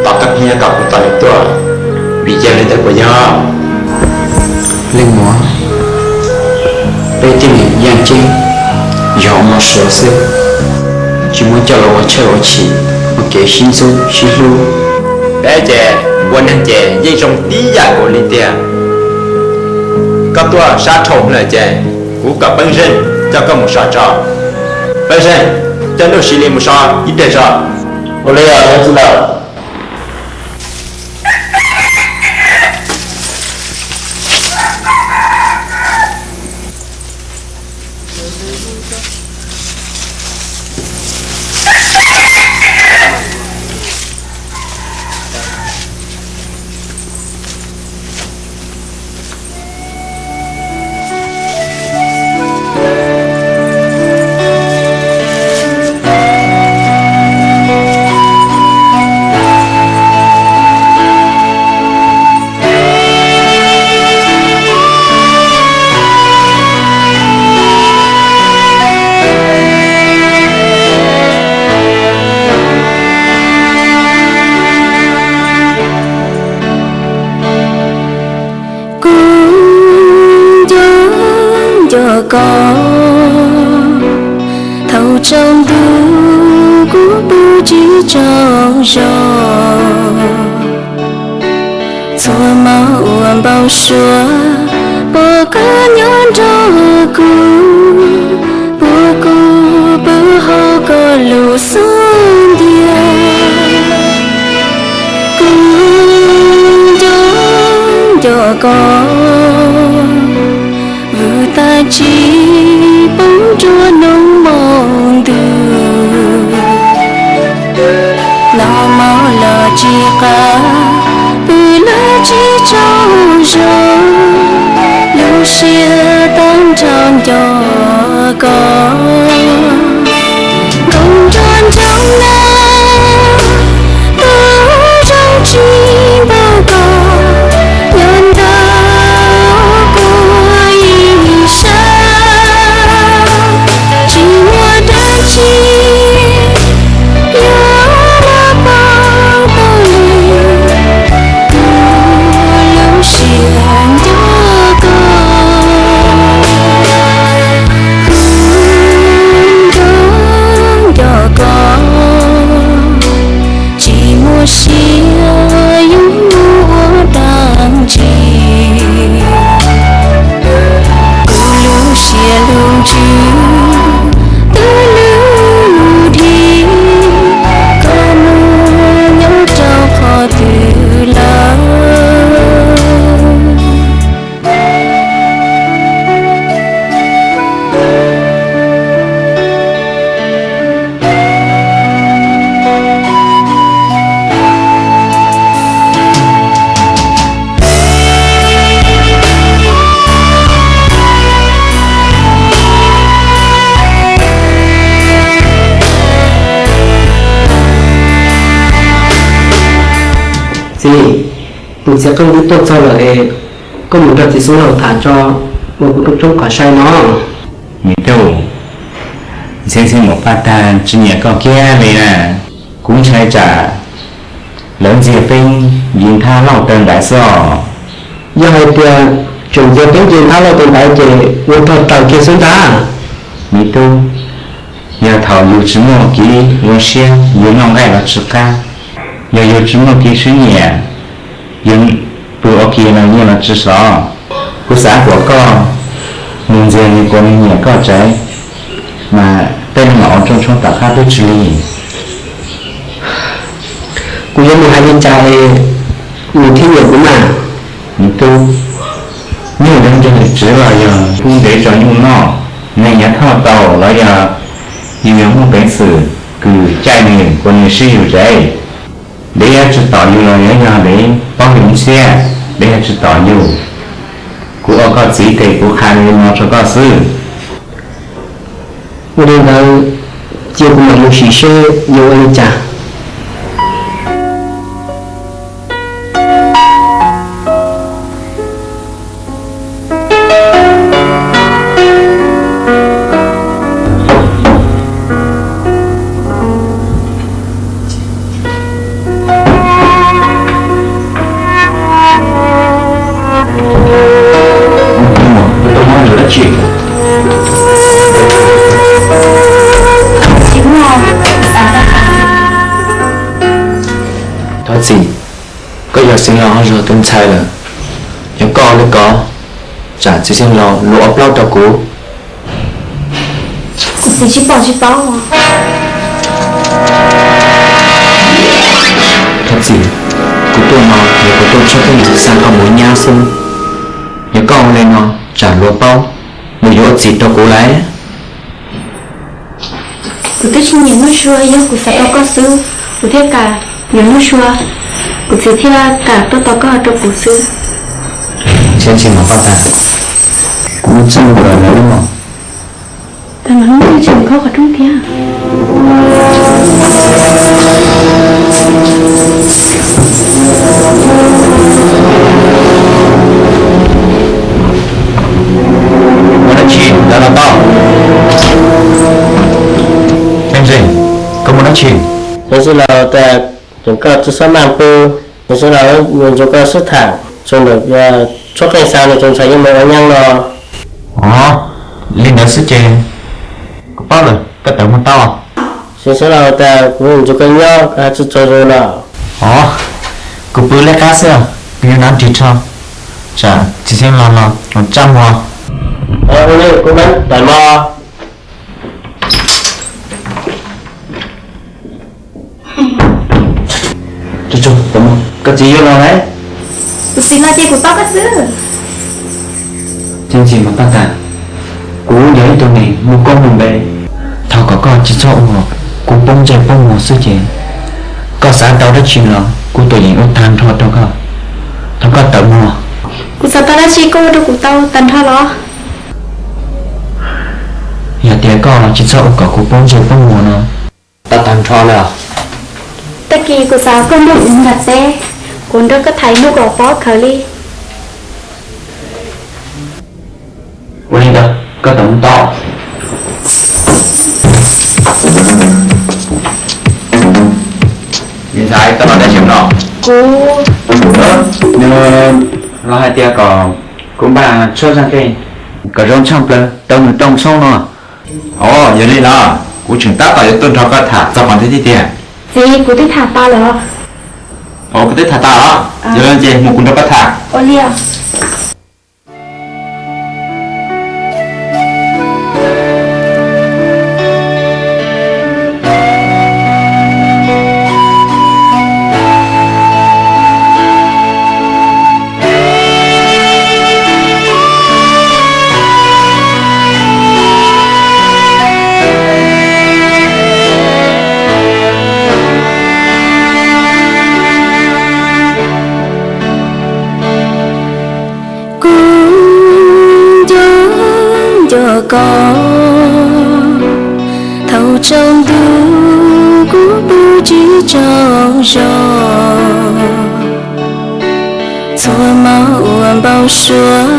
Tom koj pheej nyob tom kuv tos nws tuaj, vim yog li ntawd puas yog? Leej muam, peb tib neeg yeej ceeb, yog ua mov suav xwb, tsis muaj coj los ua tshawj ua chim, ua kev sib ntxub sib hlub. Peb ces ua neeg ces yeej zoo tib yam nkaus li tiag. Koj tuaj sab dhau lawm ces kuv kom Peeb Zeej coj koj mus so tso. Peeb Zeej, coj Nuj Sis Lis mus so ib pliag tso. Ua li os txiv lawm. Kuv nco nco koj, thaum tsaus ntuj kuv pw tsis tsaug zog. Txhua hmo uas npau suav, puas koj nyob nrog kuv, puas kuv pw hauv koj lub xub ntiag. Kuv nco nco koj, vwm tag tsis poob nruab hnub maum ntws. Noj mov los tsis qab, pw los tsis tsaug zog, lub siab tag nrho nco koj. Nkoos nrog nroog na, tus zoo tsis npaum koj, nyob ntawm kuv ib sab, tsis muaj dab tsi yuav los pauv tau li kuv lub siab nco koj. Kuv nco nco koj, tsis muaj siab yuav mus ua dab tsi. Kuv lub siab lub ntsws twb lwj dhi, koj mus nyob rau qhov twg lawm. Txiv, tus txiv qeej twb tuaj txog lawm es koj mus nrog txiv xub laug tham tso, ua kuv rooj tsoob qhov sai no. Me tub, Ntxhiab Ntxhiab mus pab tag tsis nyiam koj kiag li na. Kuv ntshai tsam Lawv ntxias peb nce nthab lauj taw ntaiv xwb os. Yog hais tias tseem ntxias peb nce nthab lauj taw ntaiv ces ua tog raws kiag xwb ntag. Me tub, yog thaum yus tsis muaj kev zoo siab yus noj nqaij los tsis qab, yog yus tsis muaj kev sib nyiam yus pw ua ke los nyiaj los tsis xov. Kuv xav kom koj mus ntxias nws kom nws nyiam koj tsev, mas tej no mam ua rooj tshoob tom qab peb tsis li. Kuv yuav mus hais li cas es nws thiaj nyiam kuv mas? Me tub, nyuj deev nrog nws tsev los yog pub ntev tso nyuj noj, neeg nyav thoj tau los yog yus yuav muaj peev xwm kws caij nws kom nws sib yus tsev. Dev yuav tsis tom yus los yuav yog dev paub yus ntxhiab, dev yuav tsis tom yus. Kuv ua koj txiv tes kuv qha li no rau koj xwb. Ua li ntawd, cia kuv mam mus sim seb yuav ua li cas. Thov txim, koj yog Xeev Laus hauv zog tus ntxhais lawm. Yog koj ua li ko, tsam txiv Xeev Laus luag ua plaub rau kuv. Kuv txiv tsis pom tsis paub. Thov txim, kuv tuaj no yog kuv tuaj tshawb koj xa koj mus nyab xwb. Yog koj ua li no, tsam luag paub, luag yuav ua txim rau kuv lawm. Kuv twb tsis nyiam Nuj Sua, yog kuv xav tau koj xwb, kuv thiaj kam yuav Nuj Sua, kuv txiv thiaj kam tuaj tos koj rau kuv xwb. Txhob txhij mas Paj Tag, kuv txaj muag kawm ntawv lawm. Tag los hnub twg tsis khob qhov rooj thiab. Muaj dab tsi ntawd los tau. Txheej Txheej, koj muaj dab tsi? Xeev Laus tas, tseem koj tsis txhob maj pw, Xeev Laus yuav nrog koj sib tham, txog ntawm tshuab qeej xa nws tus ntxhais yuav mus ua nyab no. Ov, li ntawd xwb ces kuv paub lawm, koj tawm mus tau. Xeev Laus tas kuv nrog koj nyob, koj tsis txhob zoo no. Ov, kuv pw lawv qab xwb, kuv yuav hnav ris rho, tsam txiv Xeev Laus los txaj muag. Kuv mam tawm mog. Koj txiv yuav los lawm. Kuv txiv los ces kuv paub koj xwb. Txheej Txheej mas Paj Tag, kuv yog ib tug neeg muaj koob muaj npe, thov kom koj tsis txhob ua kuv poob ntsej poob muag xwb ces koj xav tau dab tsi los kuv tuam yeem ua tag nrho rau koj. Thov koj tawm mus. Kuv xav tau dab tsi koj ua rau kuv tau tag nrho los? Yog tias koj tsis txhob ua kom kuv poob ntsej poob muag no, tau tag nrho lawm. Tag kis kuv xav koj nrog kuv nram teb, kuv nrog koj tham ib hnub kom poob khawv li. Ua li ntawd koj tawm mus tau. Me ntxhais, koj los dab tsi no? Kuv, nws los hais tias kom kuv npaj tshuab zaj qeej kom zoo tshaj plaws rau nws rooj tshoob no. Ov, yog li los kuv tseem tab tom yuav tuaj nrog koj tham txog qhov ntawd thiab tiag. Txiv, kuv twb tham tas lawm. Ov, koj twb tham tas los? Yog li ces mus kuv nrog koj tham. Ua li os. Kuv nco nco koj, thaum tsaus ntuj kuv pw tsis tsaug zog. Txhua hmo uas npau suav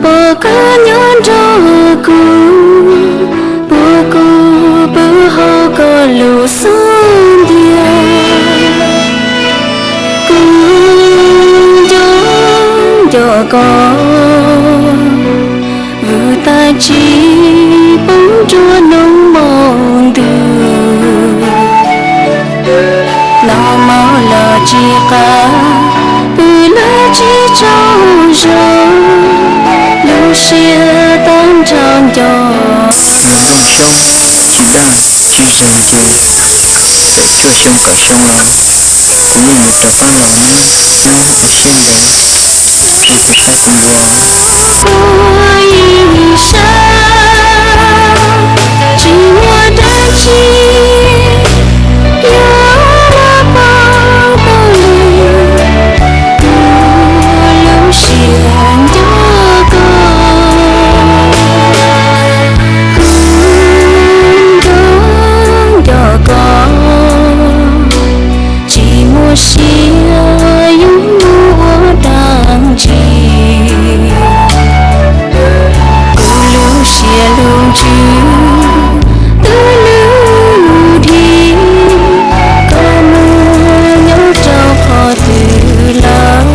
pom koj nyob nrog kuv, puas kuv pw hauv koj lub xub ntiag. koj, vwm tag tsis poob nruab hnub maum ntuj. Noj mov los tsis qab, pw los tsis tsaug zog, lub siab tag nrho nco. Yog zoo xyoob tsis dag tsis zoo ces, txawm cuaj xyoo kaum xyoo los, kuv yeej yuav rov qab los nyob ua siab ntev, tsis tu siab tu nco. Ua ib sab tsis muaj dab tsi, yuav los poob tau lub, lub siab nco koj, kuv nco nco koj. Tsis muaj siab yuav mus ua dab tsi, kuv lub siab lub ntsws twb lwj dhi, koj mus nyob rau qhov twg lawm.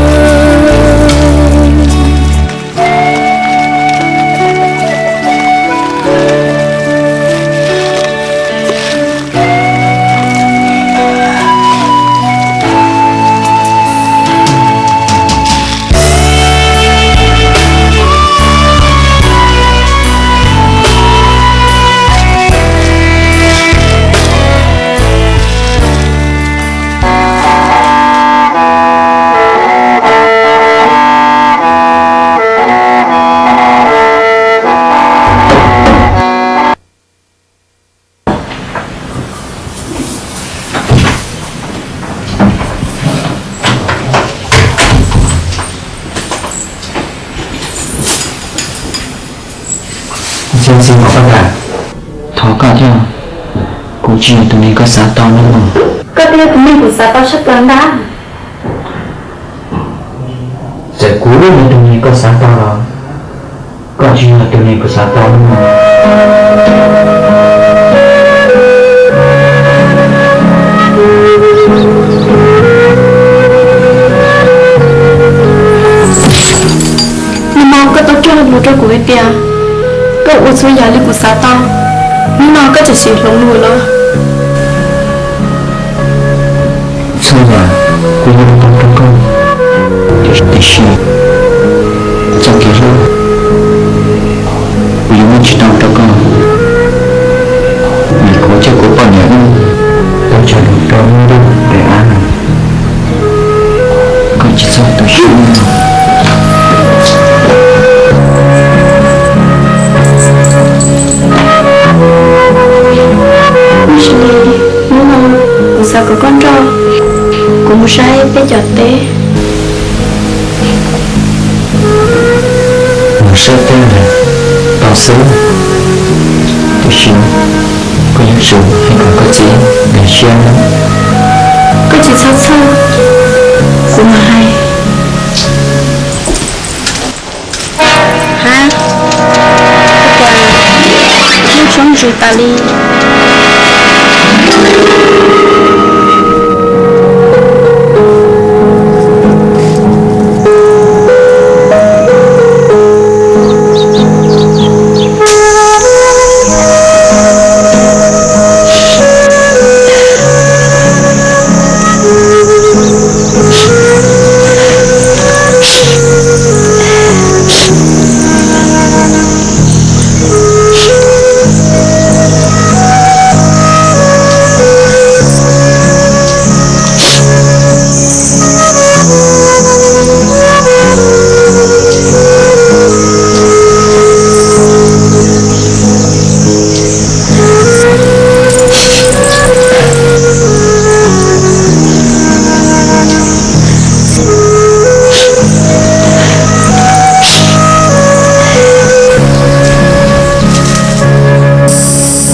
Thov koj thiab, kuv tsis yog tus neeg koj xav tau nawb mog. Koj twb yog tus neeg kuv xav tau tshaj plaws ntag. Txawm kuv yog tus neeg koj xav tau los, koj tsis yog tus neeg kuv xav tau nawb mog. Nag hmo koj tau cog lus rau kuv hais tias koj ua txhua yam li kuv xav tau, hnub no koj tseem hloov lus los? Txhua yam kuv yuav ua tau rau koj, tiam sis txoj kev hlub kuv yuav muab tsis tau rau koj. Vim kuv thiab kuv poj niam wb tau cog lus rau lub ntuj daim av no, koj tsis txhob tu siab. Hnub no kuv xav kom koj nrog kuv mus saib peb cov teb. Mus saib teb los tau xwb, tiam sis koj yuav tsum hais kom koj txiv nkag siab nawb. Koj tsis txhob txhawj, kuv mam hais. Hab, ua cas lub tshoob ntsus tas li?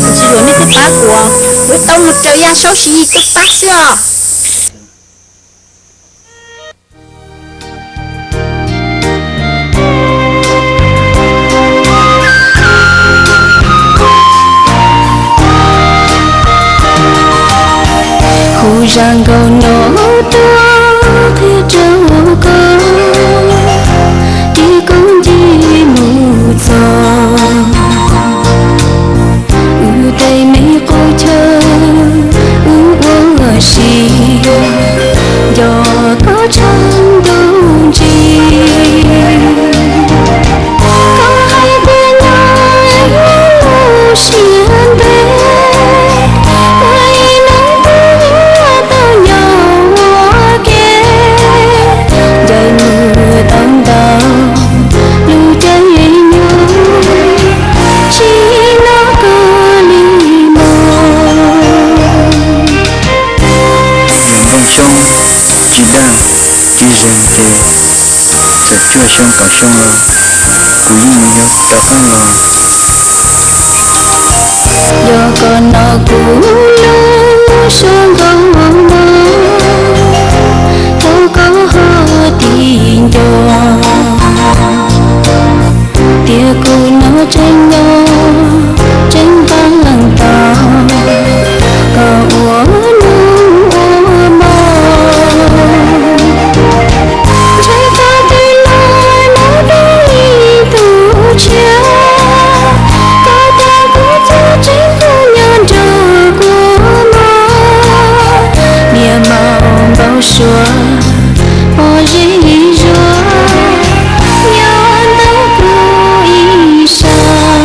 Tsis yuav nej twb pab kuv, yuav tau mus raws Yaj Saub Siv Yis twb pab xwb os. Kuv zaj nkauj no tuaj qhia rau koj, Txog xyoo kaum xyoo los kuv yeej yuav rov qab los. Yog koj no kuv lub suab nkaus mog, thov koj ho tig nco. Tias kuv no tseem nyob tseem npaj leej tau koj ua nus ua hmo. Ntshe koj twb los mus dua ib tug tshiab, koj tias kuv txhob tseem tuaj nyob nrog kuv mog. Niam maum npau suav pom zej zuag nyob ntawm kuv ib sab.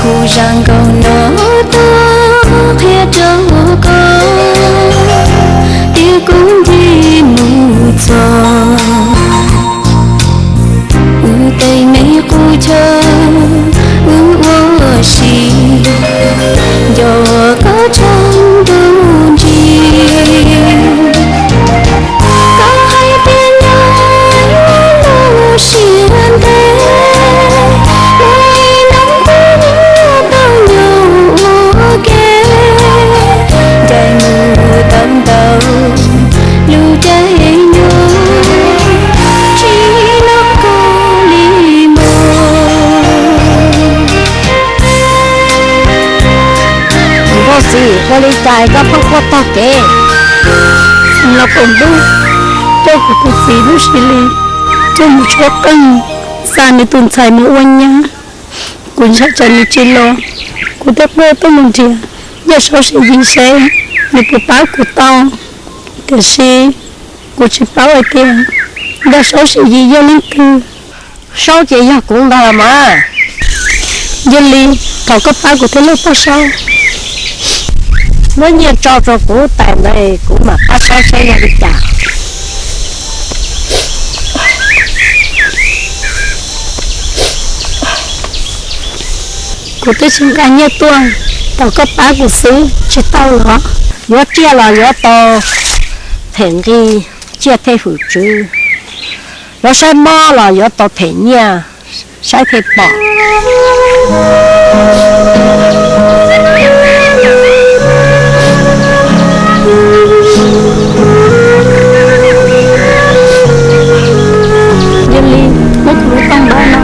Kuv zaj nkauj no tuaj qhia rau koj, tias kuv nti mus txog wb tej me qub chaw, wb ua si nco koj tsaug ntuj nrig. Koj hais tias nyob lub siab ntev, muaj ib hnub kuv yuav tau nyob ua ke, ncaim mus tau ntau lub caij nyoog, tsis nyob koj li mog. Nkauj Xis, ua li cas koj pheej quaj tag kev? Los qaum ntuj, coj kuv tus txiv Nuj Sis Lis coj mus tshuab qeej, xa nws tus ntxhais mus ua nyab. Kuv ntshai tsam nws tsis los, kuv thiaj quaj tuaj mus nrhiav Yaj Saub Sis Yis seb nws puas pab kuv tau. Tiam sis kuv tsis paub hais tias Yaj Saub Sis Yis yog leej twg. Saub ces yog kuv ntag los mas. Yog li, thov koj pab kuv thiab lauj Paj Saub. Muab nyiaj tso rau kuv tais ntawd kuv mam pab saib saib yog li cas. Kuv twb tsis nqa nyiaj tuaj, thov koj pab kuv xwb tsis tau los? Yuav tsiaj los yuav tau them nqi, tsiaj them hwm tswv. Yuav saib mob los yuav tau them nyiaj, saib them pom. Yog li, muab kuv lub toj ntaub no.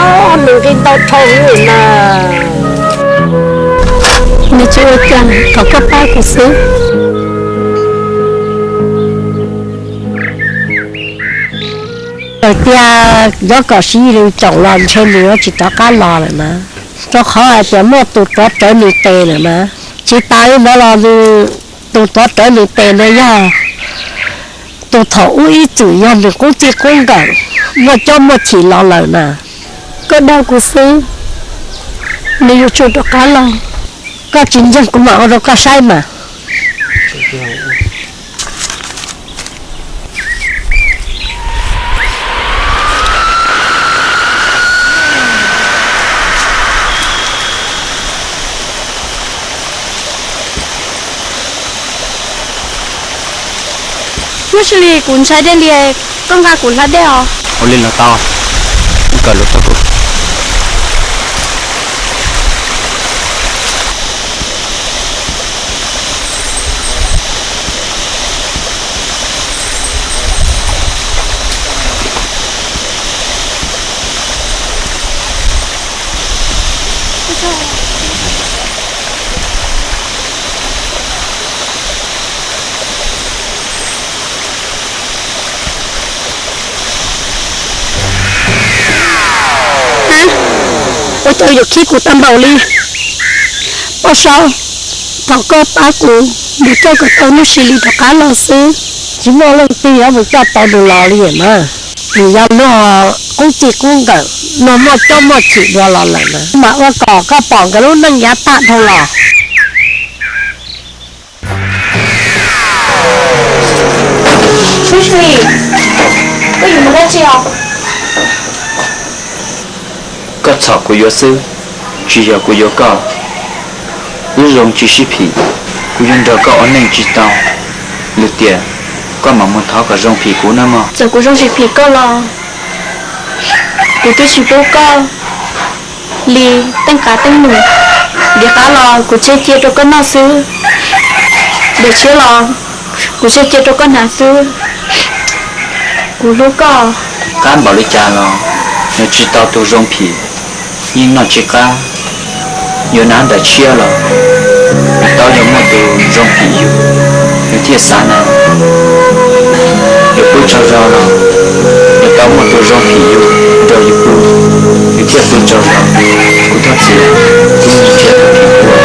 Ob, nws nqi ntau dhau li mas. Nws tsis ua cas, thov koj pab kuv xwb. Txawm tias yuav kom Siv Yis Lws caum los ntshe nws yuav tsis rov qab los lawm na, rau qhov hais tias muaj tus tuav rawv nws tes lawm na. Tsis tas li ntawd los nws, tus tuav rawv nws tes ntawd yog tus thaum ub ib txwm yog nws qub txij qub nkawm, muaj cob muaj chim los lawm na. Koj dag kuv xwb, nws yuav tsum rov qab los. Koj tsis ntseeg kuv mam ua rau koj saib mas. Nuj Sis Lis, kuv ntshai dej li, koj nqa kuv hla dej os. Ua li los tau, kawm lus rau kuv. Ua cas yuav khib kuv tag npaum li? Poj saub, thov koj pab kuv mus coj kom tau Nuj Sis Lis rov qab los xwb. Tsis muaj leej twg yuav mus coj tau nws los li mas. Nws yog luag qub txij qub nkawm, luag muaj cob muaj chim dua los lawm na. Mas ua kom koj pom nkawd lub neej yav tag dhau los. Koj txhom kuv yuav xwb, tsis yog kuv yuav koj. Wb zoo tsis sib phim, kuv yuav nrog koj ua neej tsis tau. Lwm tiam koj mam mus thov kom zoo phim kuv nawb mog. Txawm kuv zoo tsis phim koj los kuv twb tsis pub koj li teej qav teej num. Ntiav qab los kuv tseg cia rau koj noj xwb, ntiav tshiab los kuv tseg cia rau koj hnav xwb. Kuv hlub koj. Qab npaum li cas los nws tsis tau tus zoo phim, yeej noj tsis qab. Yuav hnav ntiav tshiab los tau yog muaj tus zoo phim yus, nws thiaj xav na. Yuav pw tsaug zog los yuav tau muaj tus zoo phim yus nrog yus pw, nws thiaj pw tsaug zog. Kuv thov txim, kuv yuav tsis nrhiav tus phim kuv.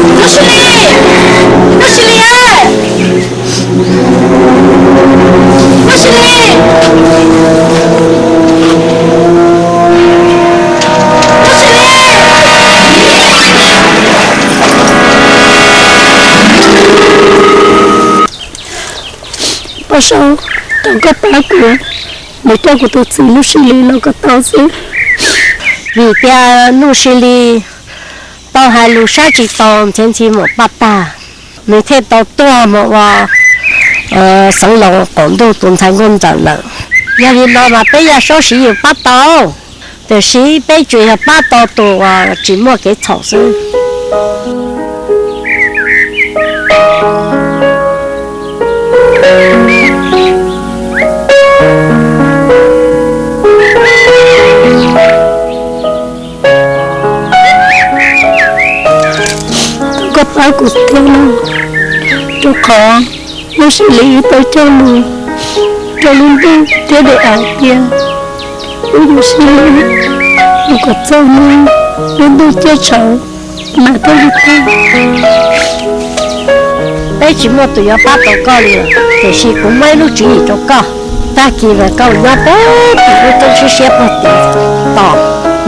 Lub Sis Lis, Lub Sis Lis, Lub Sis Lis, Lub Sis Lis, Lub Sis Lis. Paj Saub, thov koj pab kuv, nws coj kuv tus txiv Lub Sis Lis los kom tau xwb. Vim tias Lub Sis Lis tau hais lus saib tsis taus Ntxhiav Ntxhi Muam Paj tag, nws thiaj tau tuag mus ua xeev laus qaum ntuj tus ntxhais nkauj ntxawm lawm. Yog li no mas peb Yaj Saub Siv Yis pab tau, tiam sis peb tsuas yog pab tau tus uas tsis muaj kev txhaum xwb. Koj pab kuv thiab, rau qhov Lub Sis Lis wb tau cog lus rau lub ntuj thiab daim av tias wb yuav sib hlub mus kom txog hnub lub ntuj ciaj tshauv mas thiaj li tag. Peb tsis muaj tus yuav pab tau koj li lawm, tiam sis kuv muab ib lub tswv yim rau koj. Tag kis mas koj nyob puag tim lub roob siab siab puag tim tos,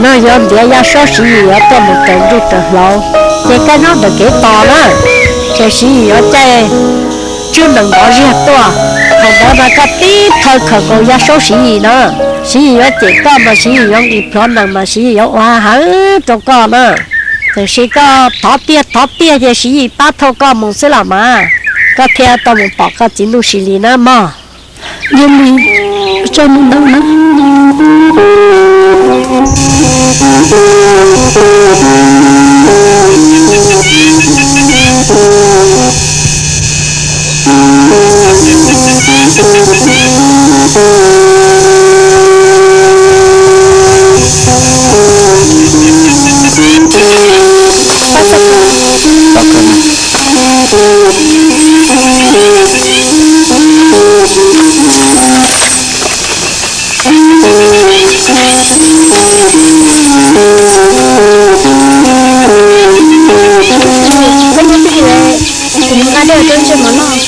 no yuav ntiav Yaj Saub Siv Yis yuav tuaj mus raws ntuj raws hlauv, ces koj nyob ntawm kev tos na, ces Siv Yis yuav caij tswb nees npov ziag tuaj. Thaum ntawd mas koj tib plhaw khawm nkaus Yaj Saub Siv Yis na, Siv Yis yuav cem koj mas Siv Yis yuav nqis plhuav nees mas Siv Yis yuav ua heev rau koj na. Tiam sis koj thov tiag thov tiag ces Siv Yis pab thauj koj mus xwb los mas, koj thiaj tau mus pom koj txiv Lub Sis Lis na mog. Yog li, ua tsaug ntau na. Kuv mus nqa dej rau ntsej muag noj.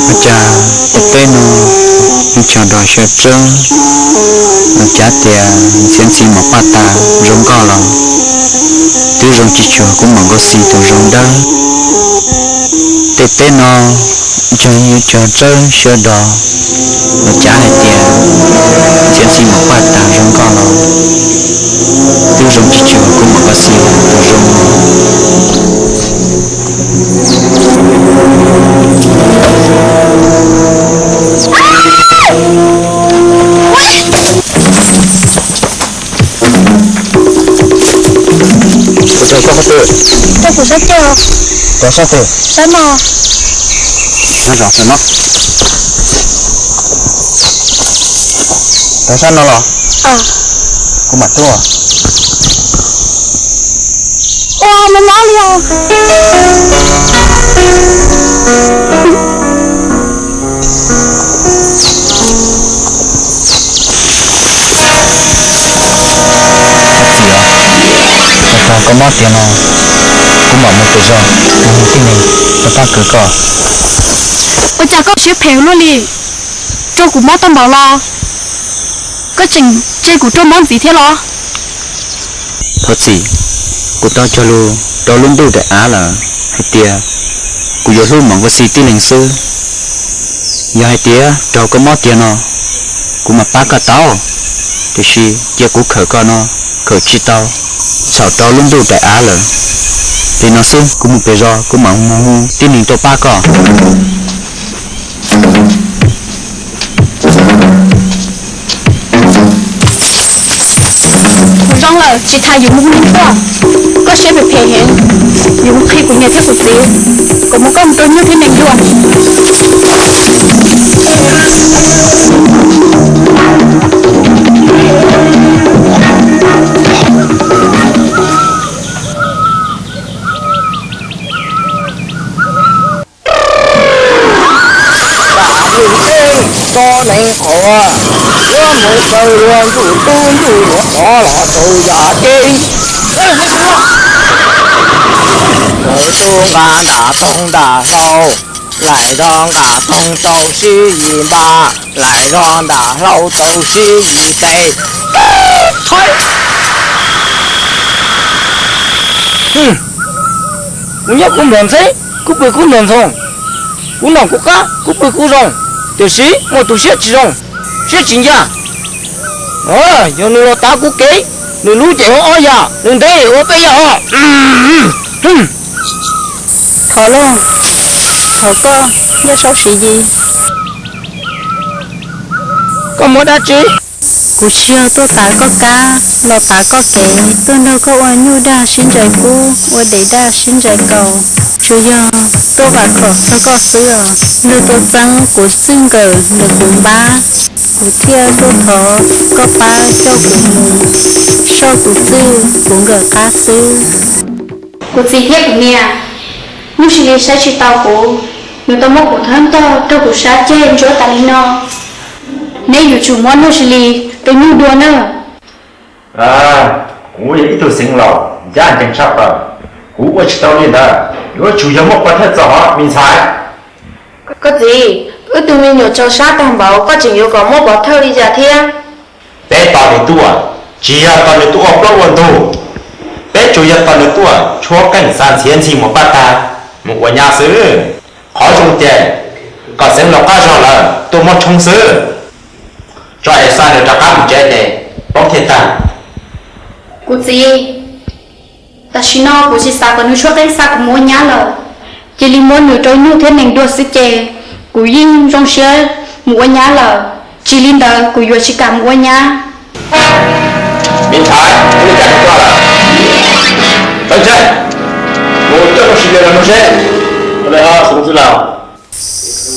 Ua cas tus teb no Ib co dos xyaw tsawb, los cav tias ntxhiav ntxhi mom paj tas zoo nkauj los twb zoo tsis tshua kuv mam nkaus xis tus zoo dawb. Tej teb no cog ib co tsawb xyaw dos, los cav hais tias ntxhiav ntxhi mom paj tas zoo nkauj los twb zoo tsis tshua kuv mam nkaus xis tus zoo. Kuv rau koj qhov twg? Rau kuv sab ceg. Rau sab twg? Sab no. Nyob zoo no. Rau sab no los? Kuv mam tuaj. Ua mob mob li os. Txiv, tau koj mob tiag no, kuv mam mus pem zos mus hu tib neeg tuaj pab kawg koj. Ua cas koj siab phem luaj li? Rau kuv mob tau npaum los koj tseem tseg kuv rau mob ntxiv thiab los? Thov txim, kuv tau cog lus rau lub ntuj daim av lawm hais tias kuv yuav hlub Mom Nkauj Xis tib leeg xwb. Yog hais tias raug koj mob tiag no, kuv mam pab koj tau, tiam sis cia kuv khawm koj no khawm tsis tau, txhaum rau lub ntuj daim av lawm. Li no xwb, kuv mus pem zos kuv mam mus hu tib neeg tuaj pab koj. Kuv zoo lawm, tsis tas yuav mus hu neeg tuaj. Koj siab phem phem heev, yuav mus qhia kuv niam thiab kuv txiv kom mus, koj mus rau nyuj thiab nees dua. Tso neeg qhov, yuav mus kaw luag ntsuj tub ntsuj yuav qhov los rau yam ces. Tus nqa nram toog nram hlau, laim zog nqa toog rau sib yim npab, laim zog nram hlau rau sib yim tes. Kuv nyob kuv nplog ntxheb, kuv pw kuv nplog ntxhoo, kuv noj kuv qab, kuv pw kuv zoo, tiam sis muaj tus siab tsis zoo, siab tsis ncaj. Yog nws los tav kuv kev, nws lub ces ua ob yam, nws ntev ua peb yam os. Thov lauj, thov koj, Yaj Saub Siv Yis. Koj muaj dab tsi? Kuv tsis yog tuaj tav koj kab los tav koj kev, tuaj nrog koj ua nyuj daj sib ntsais kub, ua dev daj sib ntsais kaus. Tsuas yog tuaj vam khom txog koj xwb os. Luag tuaj txeeb kuv txij nkawm ntawm kuv npab, kuv thiaj tuaj thov koj pab coj kuv mus soj kuv txij kuv nkawm qab xwb. Kuv txiv thiab kuv niam, Nuj Sis Lis saib tsis taus kuv, nws tau muab kuv thawb ntog rau kuv sab ceg ntsuab tas li no. Neb yuav tsum muab Nuj Sis Lis rau nyuj dua nawb. Kuv yog ib tug xeev laus ncaj ncees tshaj plaws, kuv ua tsis tau li ntawd, yuav tsum yog muab pov thawj txo hov me ntxhais. Koj txiv, wb tug me nyuam tsaug sab tag npaum koj tseem yuav kom muab pov thawj li cas thiab? Peb tos nws tuaj, tsis yog tos nws tuaj ua plaub ua ntug, peb tsuas yog tos nws tuaj tshuab qeej xa ntxhiav ntxhi mus paj tag mus ua nyab xwb. Qhov zoo ces kom xeev laus qab zog lawm tuaj muab tshoob xwb. Tso es xa nws rov qab mus tsev ces poob thiaj tag. Kuv txiv, tam sim no kuv tsis xav kom nws tshuab qeej xa kuv mus ua nyab lawm. Cia li muab nws rau nyuj thiab nees dua xwb ces kuv yeej zoo siab mus ua nyab lawm. Tsis li ntawd kuv yuav tsis kam mus ua nyab. Me ntxhais, ua li cas koj tuaj lawm? Sawv ntseg, mus coj Nuj Sis Lis los no seb.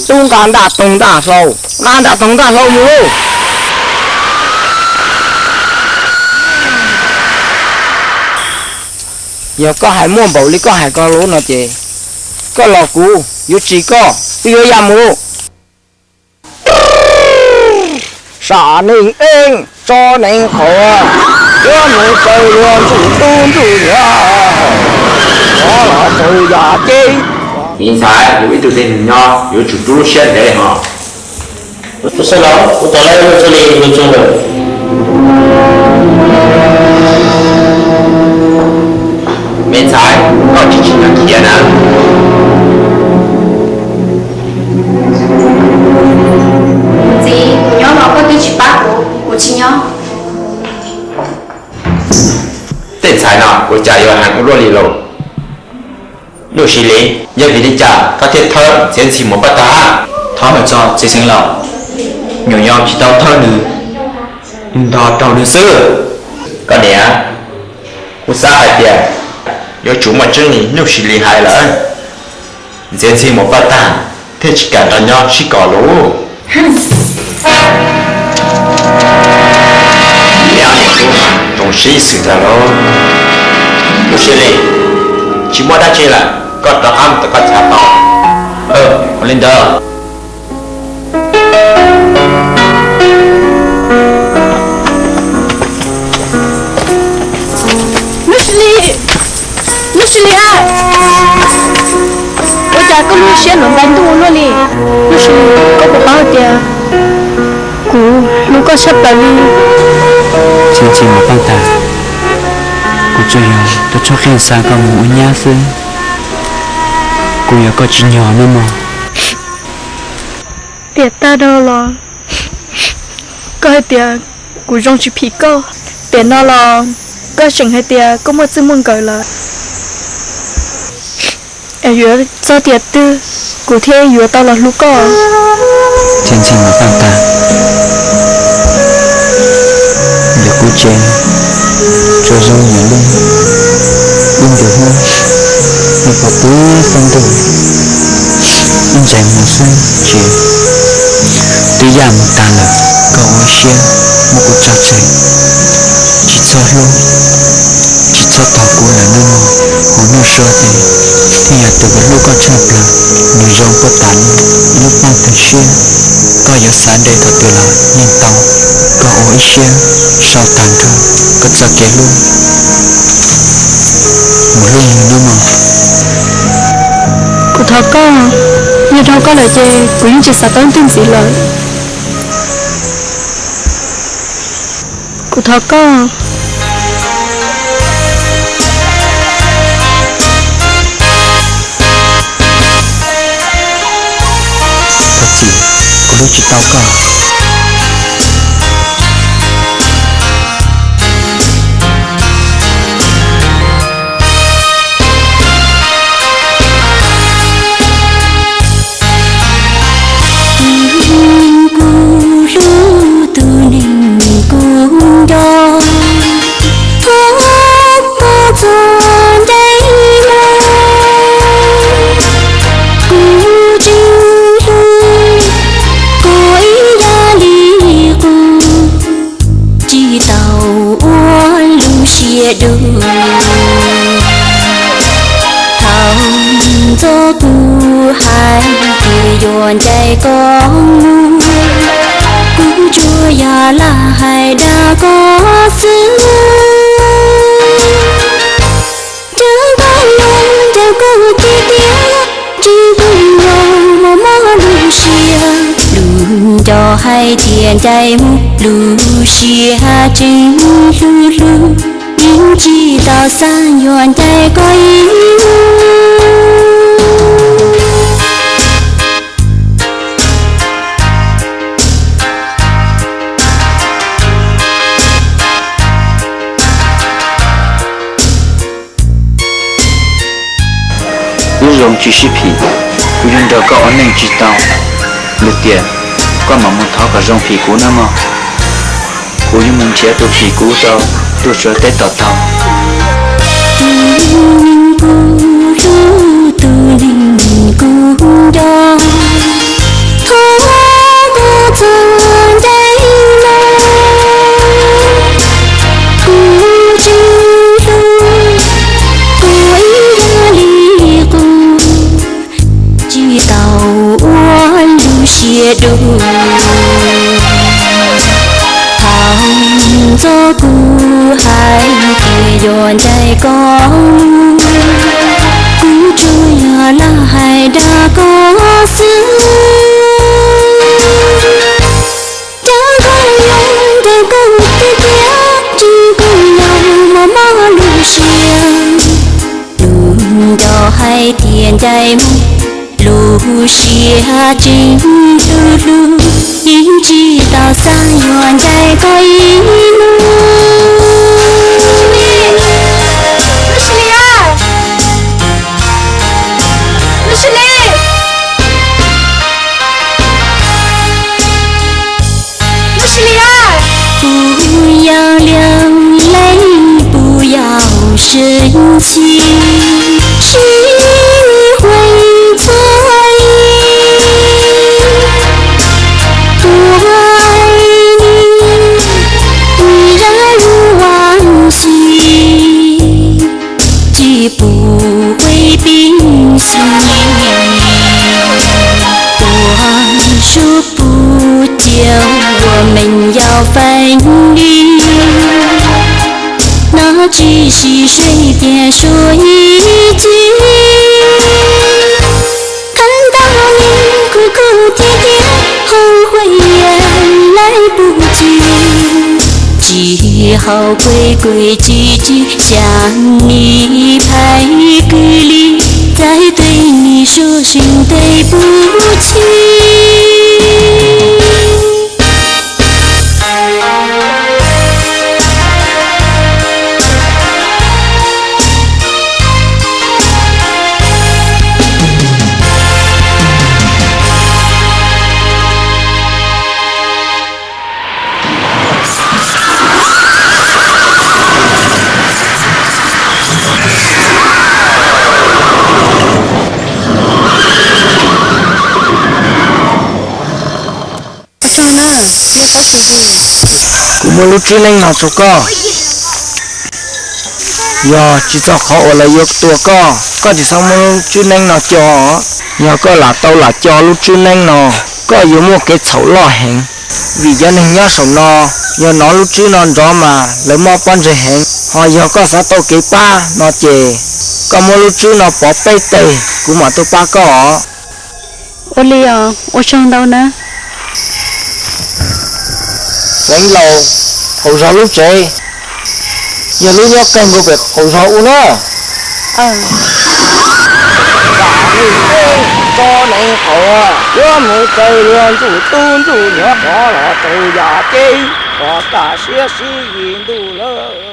Tub nqa ntaj toog ntaj hlau, nqa ntaj toog ntaj hlau mus lauj. Yog koj hais muaj npaum li koj hais ko lub no ces koj los kuv yuav tsis koj, wb yuav ya mus lauj. Sam neeg eej, tso neeg qhuav, yuav mus kaw luag ntsuj tub ntsuj nyuag, qhov los txaus yam ces. Me ntxhais, yus ib tug tib neeg nyob yuav tsum rub lub siab ntev hos. Tus xeeb laus, kuv tos lawm, tus xeeb laus. Me ntxhais, koj tsis tsim nyog khiav na. Txiv, kuv nyob los koj twb tsis pab kuv, kuv tsis nyob. Tej ntxhais no ua cas yuav heev ua luaj li lauj? Nuj Sis Lis, yog vim li cas koj thiaj thawb Ntxhiav Ntxhi mus pab tag? Thov hawm txog txiv xeev laus, nyuam yaus tsis tau thawb nws, nws nrog raug nws xwb. Koj niam, kuv xav hais tias yuav tsum muaj tseeb li Nuj Sis Lis hais lawm. Ntxhiav Ntxhi mus pab tag thiaj tsis kam nrog nyob sib kos lus. Niam tub mas zoo siab xwm ntag lauj. Nuj Sis Lis, tsis muaj dab tsi lawm, koj rov qab mus tom koj chav tau. Ua li ntawd. Nuj Sis Lis, Nuj Sis Lis, ua cas koj lub siab luav nplai ntuj ua luaj li? Nuj Sis Lis, koj puas paub hais tias kuv hlub koj tshaj plaws li? Ntxhiav Ntxhi mus pab tag, kuv tsuas yog tuaj tshoob qeej xa koj mus ua nyab xwb. Kuv yog koj tsis nyog nawb mog. Tiam tag no los koj hais tias kuv zoo tsis phim koj, tiam no los koj tseem hais tias koj muaj txij muaj nkawm lawm. Es yuav txog tiam twg kuv thiaj yuav tau los hlub koj? Ntxhiav Ntxhi mus pab tag, ntawm kuv tsev tsuas zoo nyiam li ib ntus hnub, nws pom pw poob ntuj, ib ntsais muag xwb ces twb yaj mus tag lawm. Koj ua ib siab muab kuv tso tseg, tsis txhob hlub, tsis txhob tos kuv lawm nawb mog. Hauv nws suab ces thiaj yog tus uas hlub koj tshaj plaws, nws zoo puag ta li ib lub paj tag siab. Koj yuav xav de thaum twg los yeej tau. Koj ua ib siab sau tag nrho koj txoj kev hlub mus hlub nws nawb mog. Kuv thov koj, yog dhau koj lawm ces kuv yeej tsis xav tau leej twg ntxiv lawm. Kuv thov koj. Thov txim, kuv hlub tsis tau koj. Kuv hlub tus neeg kuv nco, thov koj txhob ncaim los. Kuv tseem hlub koj ib yam li qub, tsis tau ua lub siab dub. Thaum ntxov kuv hais tias yuav ncaim koj mus, kuv tsuas yog lam hais dag koj xwb. Ncaim koj los ncaim koj tiag tiag, tsis pub los mob mob lub siab. Lus nco hais tias ncaim mus, lub siab tseem hlub hlub, yeej tsis tau xav yuav ncaim koj ib hnub. Kuv zoo tsis sib phim, kuv yuav nrog koj ua neej tsis tau. Yog tias koj mam mus thov kom zoo phim kuv nawb mog. Kuv yuav mus nrhiav tus phim kuv rau tuaj tsuav teb tom tau. Kuv hlub tus neeg kuv nco, thov koj txhob ncaim los. Kuv tseem hlub koj ib yam li qub, tsis tau ua lub siab dub. Thaum ntxov kuv hais tias yuav ncaim koj mus, kuv tsuas yog lam hais dag koj xwb. Tias ncaim mus, lub siab tseem tu hlub, yeej tsis tau xav yuav ncaim koj ib hnub. Lub Sli, Lub Sli, Lub Sli, 不要流泪，不要生气，是你会错意。我爱你，依然如往昔。 就不会冰心。我说不久，我们要分离，那只是随便说一句。看到你哭哭啼啼，后悔也来不及。 只好规规矩矩向你拍个礼，再对你说声对不起。 Kuv muab lub tswb neeb no rau koj. Yog tsis txog qhov uas lawv yuav tua koj, koj tsis txhob muab lub tswb neeb no co. Yog koj lam tau lam co lub tswb neeb no, koj yuav muaj kev txhaum loj heev. Vim cov neeg nyob saum no yog hnov lub tswb no nrov mas lawv mob pob ntseg heev. Ho yog koj xav tau kev pab no ces koj muab lub tswb no pov peb teg, kuv mam tuaj pab koj os. Ua li os, ua tsaug ntau na. Xeev laus, qaum zog lub tsev yog lub nyob kawg nkaus pem qaum zog ub na. Tso nees qaum, yuav mus txawj luag ntsuj tub ntsuj nyuam qhuav los rau yam ceb, qhov kaj siab sib yim ntuj lawm.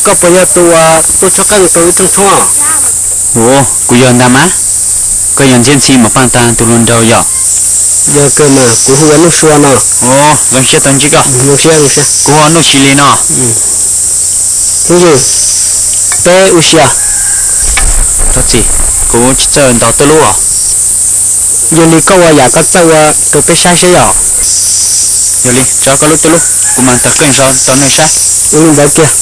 Koj puas yog tus uas tuaj tshoob qeej rau ib rooj tshoob? Ua, kuv yog ntag mas. Koj yog Ntxhiab Ntxhi Mos Paj Tag tus hluas nraug yom? Yog kawg mas, kuv hu ua Nuj Sua no. Ua, zoo siab tau ntsib koj. Kuv hu ua Nuj Xis Lis no. Peb ua si. Thov txim, kuv tsis txawj ntaus tej lub os. Yog li koj ua yam koj txawj ua rau peb saib seb yom. Yog li tso koj lub tej lub, kuv mam tawg qeej zog rau nej saib. Ua li ntawd kiag.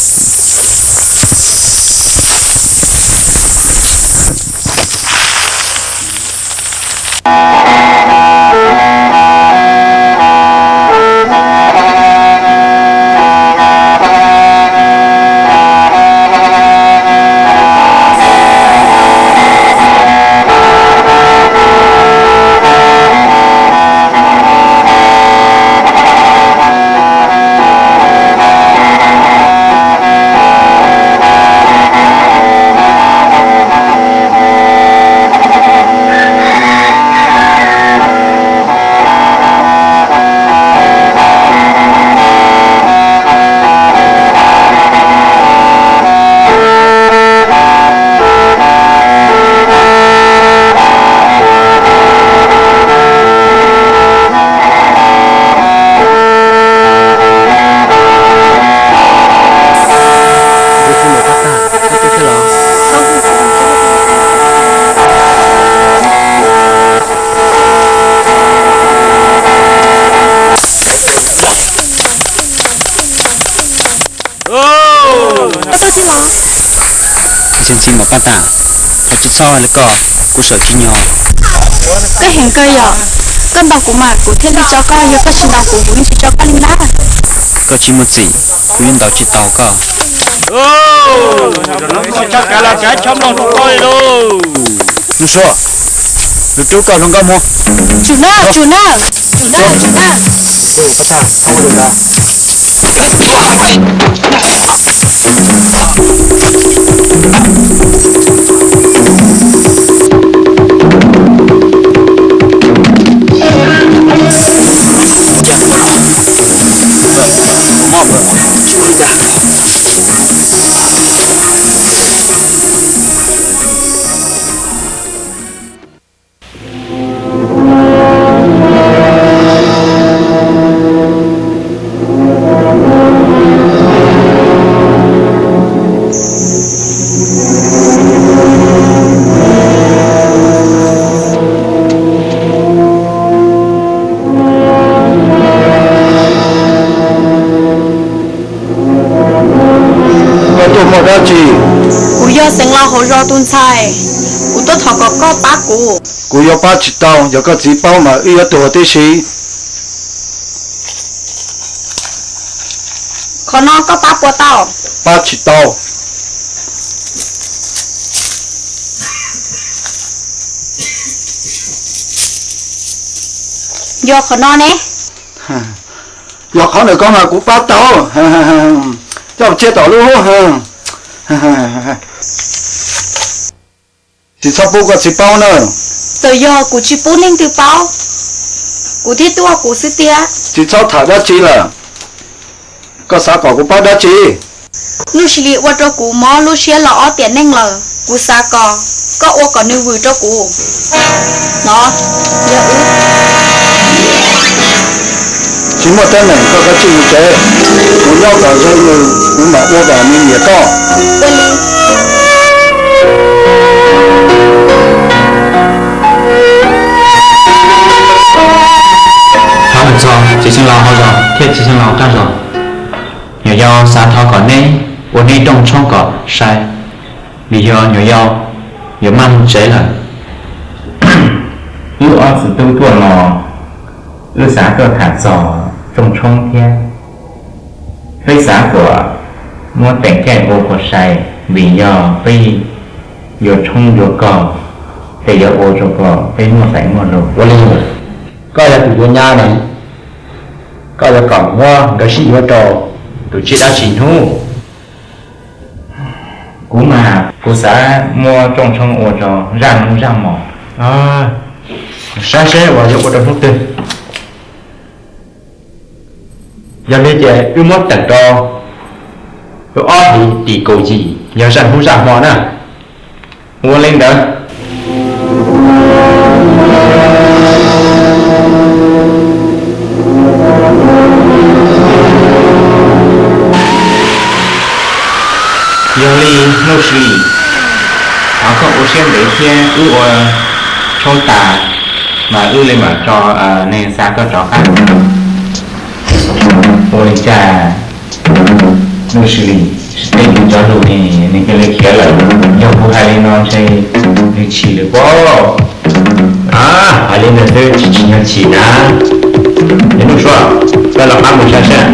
Txiav ntxhi mos pab tas, thov tsis txhob li koj, kuv sawv tsis nyog. Koj heev kawg yom, koj ntaus kuv mas kuv thiaj li tso koj, yog koj tsis ntaus kuv kuv yeej tsis tso koj li ntag. Koj tsis muaj txim, kuv yeej ntaus tsis tau koj. Txhob kav los kav, txhob mloog hluas nkauj li lauj. Nuj Suav, lub rub koj hluas nkauj mus. Tsum na, tsum na, tsum na, tsum na. Koj tuaj muaj dab tsi? Kuv yog xeev laus hauv zos tus ntxhais, kuv tuaj thov kom koj pab kuv. Kuv yuav pab tsis tau, yog koj txiv paub mas wb yuav tuag tib si. Qhov no koj pab puas tau? Pab tsis tau. Yog qhov no ne? Yog qhov ntawm ko mas kuv pab tau. Coj mus cia tom lub hub. Tsis txhob pub koj txiv paub na. Txawm yog kuv tsis pub leej twg paub, kuv thiaj tuaj kuv xwb tiag. Tsis txhob tham dab tsi lawm. Koj xav kom kuv pab dab tsi? Nuj Sis Lis ua rau kuv mob lub siab los ob tiam neeg lawm, kuv xav kom koj ua kom nws vwm rau kuv. No, yog wb. Tsis muaj teeb meem, koj kav tsij mus tsev. Kuv nyob kom zoo nws, kuv mam ua kom nws nyiam koj. Ua li. Thov ntxov txiv xeev laus hauv zos thiab txiv xeev laus qab zos, nyuam yaus xav thov kom neb ua neb rooj tshoob kom sai, vim yog nyuam yaus yuav maj mus tsev lawm. Wb ob txiv tub tuaj los, wb xav tuaj tham txog rooj tshoob thiab. Peb xav kom muab teem caij ua kom sai, vim yog peb yuav tshoob yuav kos, ces yuav ua rau kom peb muaj tais muaj lus. Ua li, koj yog tus yuav nyab ne, koj yuav kom muab nkawd sib yuav rau tus tsiaj dab tsi hnub? Kuv mas kuv xav muab rooj tshoob ua rau zaj hnub zaj hmo. Saib seb uas yuav ua rau hnub twg. Yog li ces wb muab teem rau ob hlis tim kaum yim yog zaj hnub zaj hmo na. Ua li ntawd. Yog li Nuj Sis Lis, thov koj ua siab ntev thiab wb ua tshoob tas mas wb li mam tso neeg xa koj rov qab. Ua li cas Nuj Sis Lis, tej cov lus ne nws cia li khiav lawm. Yog kuv hais li no ntshe nws chim lawm pob. Hais li ntawd xwb tsis tsim nyog chim na. Es Nuj Suav, koj los qab mus saib seb.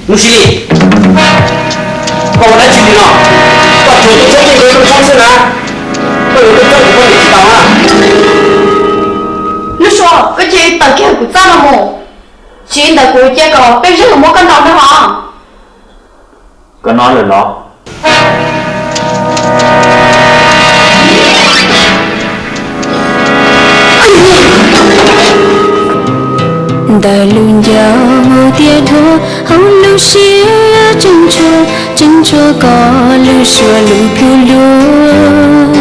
Nuj Sis, koj ua dab tsi li no? Koj tsuas tuaj txhawb tuaj ntxub koj txhob xwb na, koj yuav tuaj txhawb kuv poj niam tsis tau na. Nuj Sua, koj cia li tawm kiag kuv txaj no mus, tsis li ntawd kuv cia kom peb zeb muab koj ntaus nrog los. Koj no lawm los? Ntawm lub ncauj tias dhuav hauv lub siab tseem tshuav, tseem tshuav koj lub suab lub plhu luag.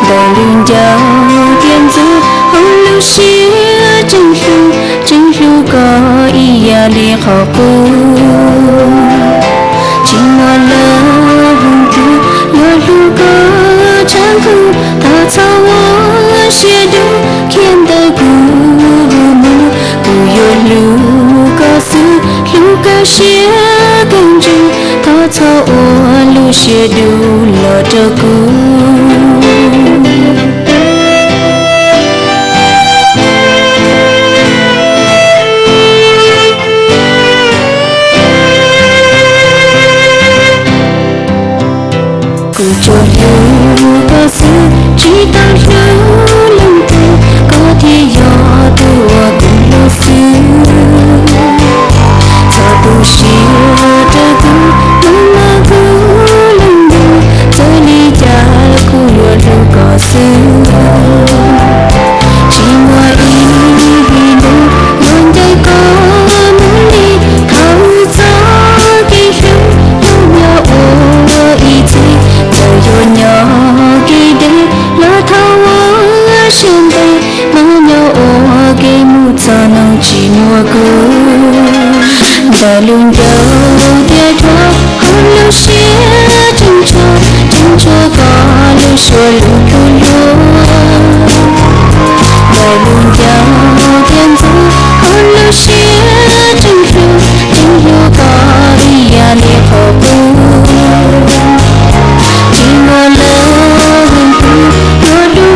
Ntawm lub ncauj tias ntxub hauv lub siab tseem hlub, tseem hlub koj ib yam li qhov qub. Tsis muaj leej twg yuav hlub koj tshaj kuv, thov txhob ua siab dub khiav ntawm kuv mus. Kuv yuav hlub koj xwb, hlub koj siab kawg ntsws, thov txhob ua lub siab dub los rau kuv. Kuv tsuas hlub koj xwb, tsis tau hlub leej twg, koj thiaj yog tus uas kuv hlub xwb. Txhob tu siab rau kuv, tus uas kuv hlub leej twg, txawm li cas los kuv yuav hlub koj xwb. Tsis muaj ib lub yuav ncaim koj mus li, thaum txoj kev hlub yuav nyob ua ib txhis, txawm yuav nyob kev deb los thov ua siab ntev, mam nyob ua ke mus txog noo tsis muaj kuv. Ntawm lub ncauj tias dhuav hauv lub siab tseem tshuav, tseem tshuav koj lub suab lub plhu luag. Ntawm lub ncauj tias ntxub hauv lub siab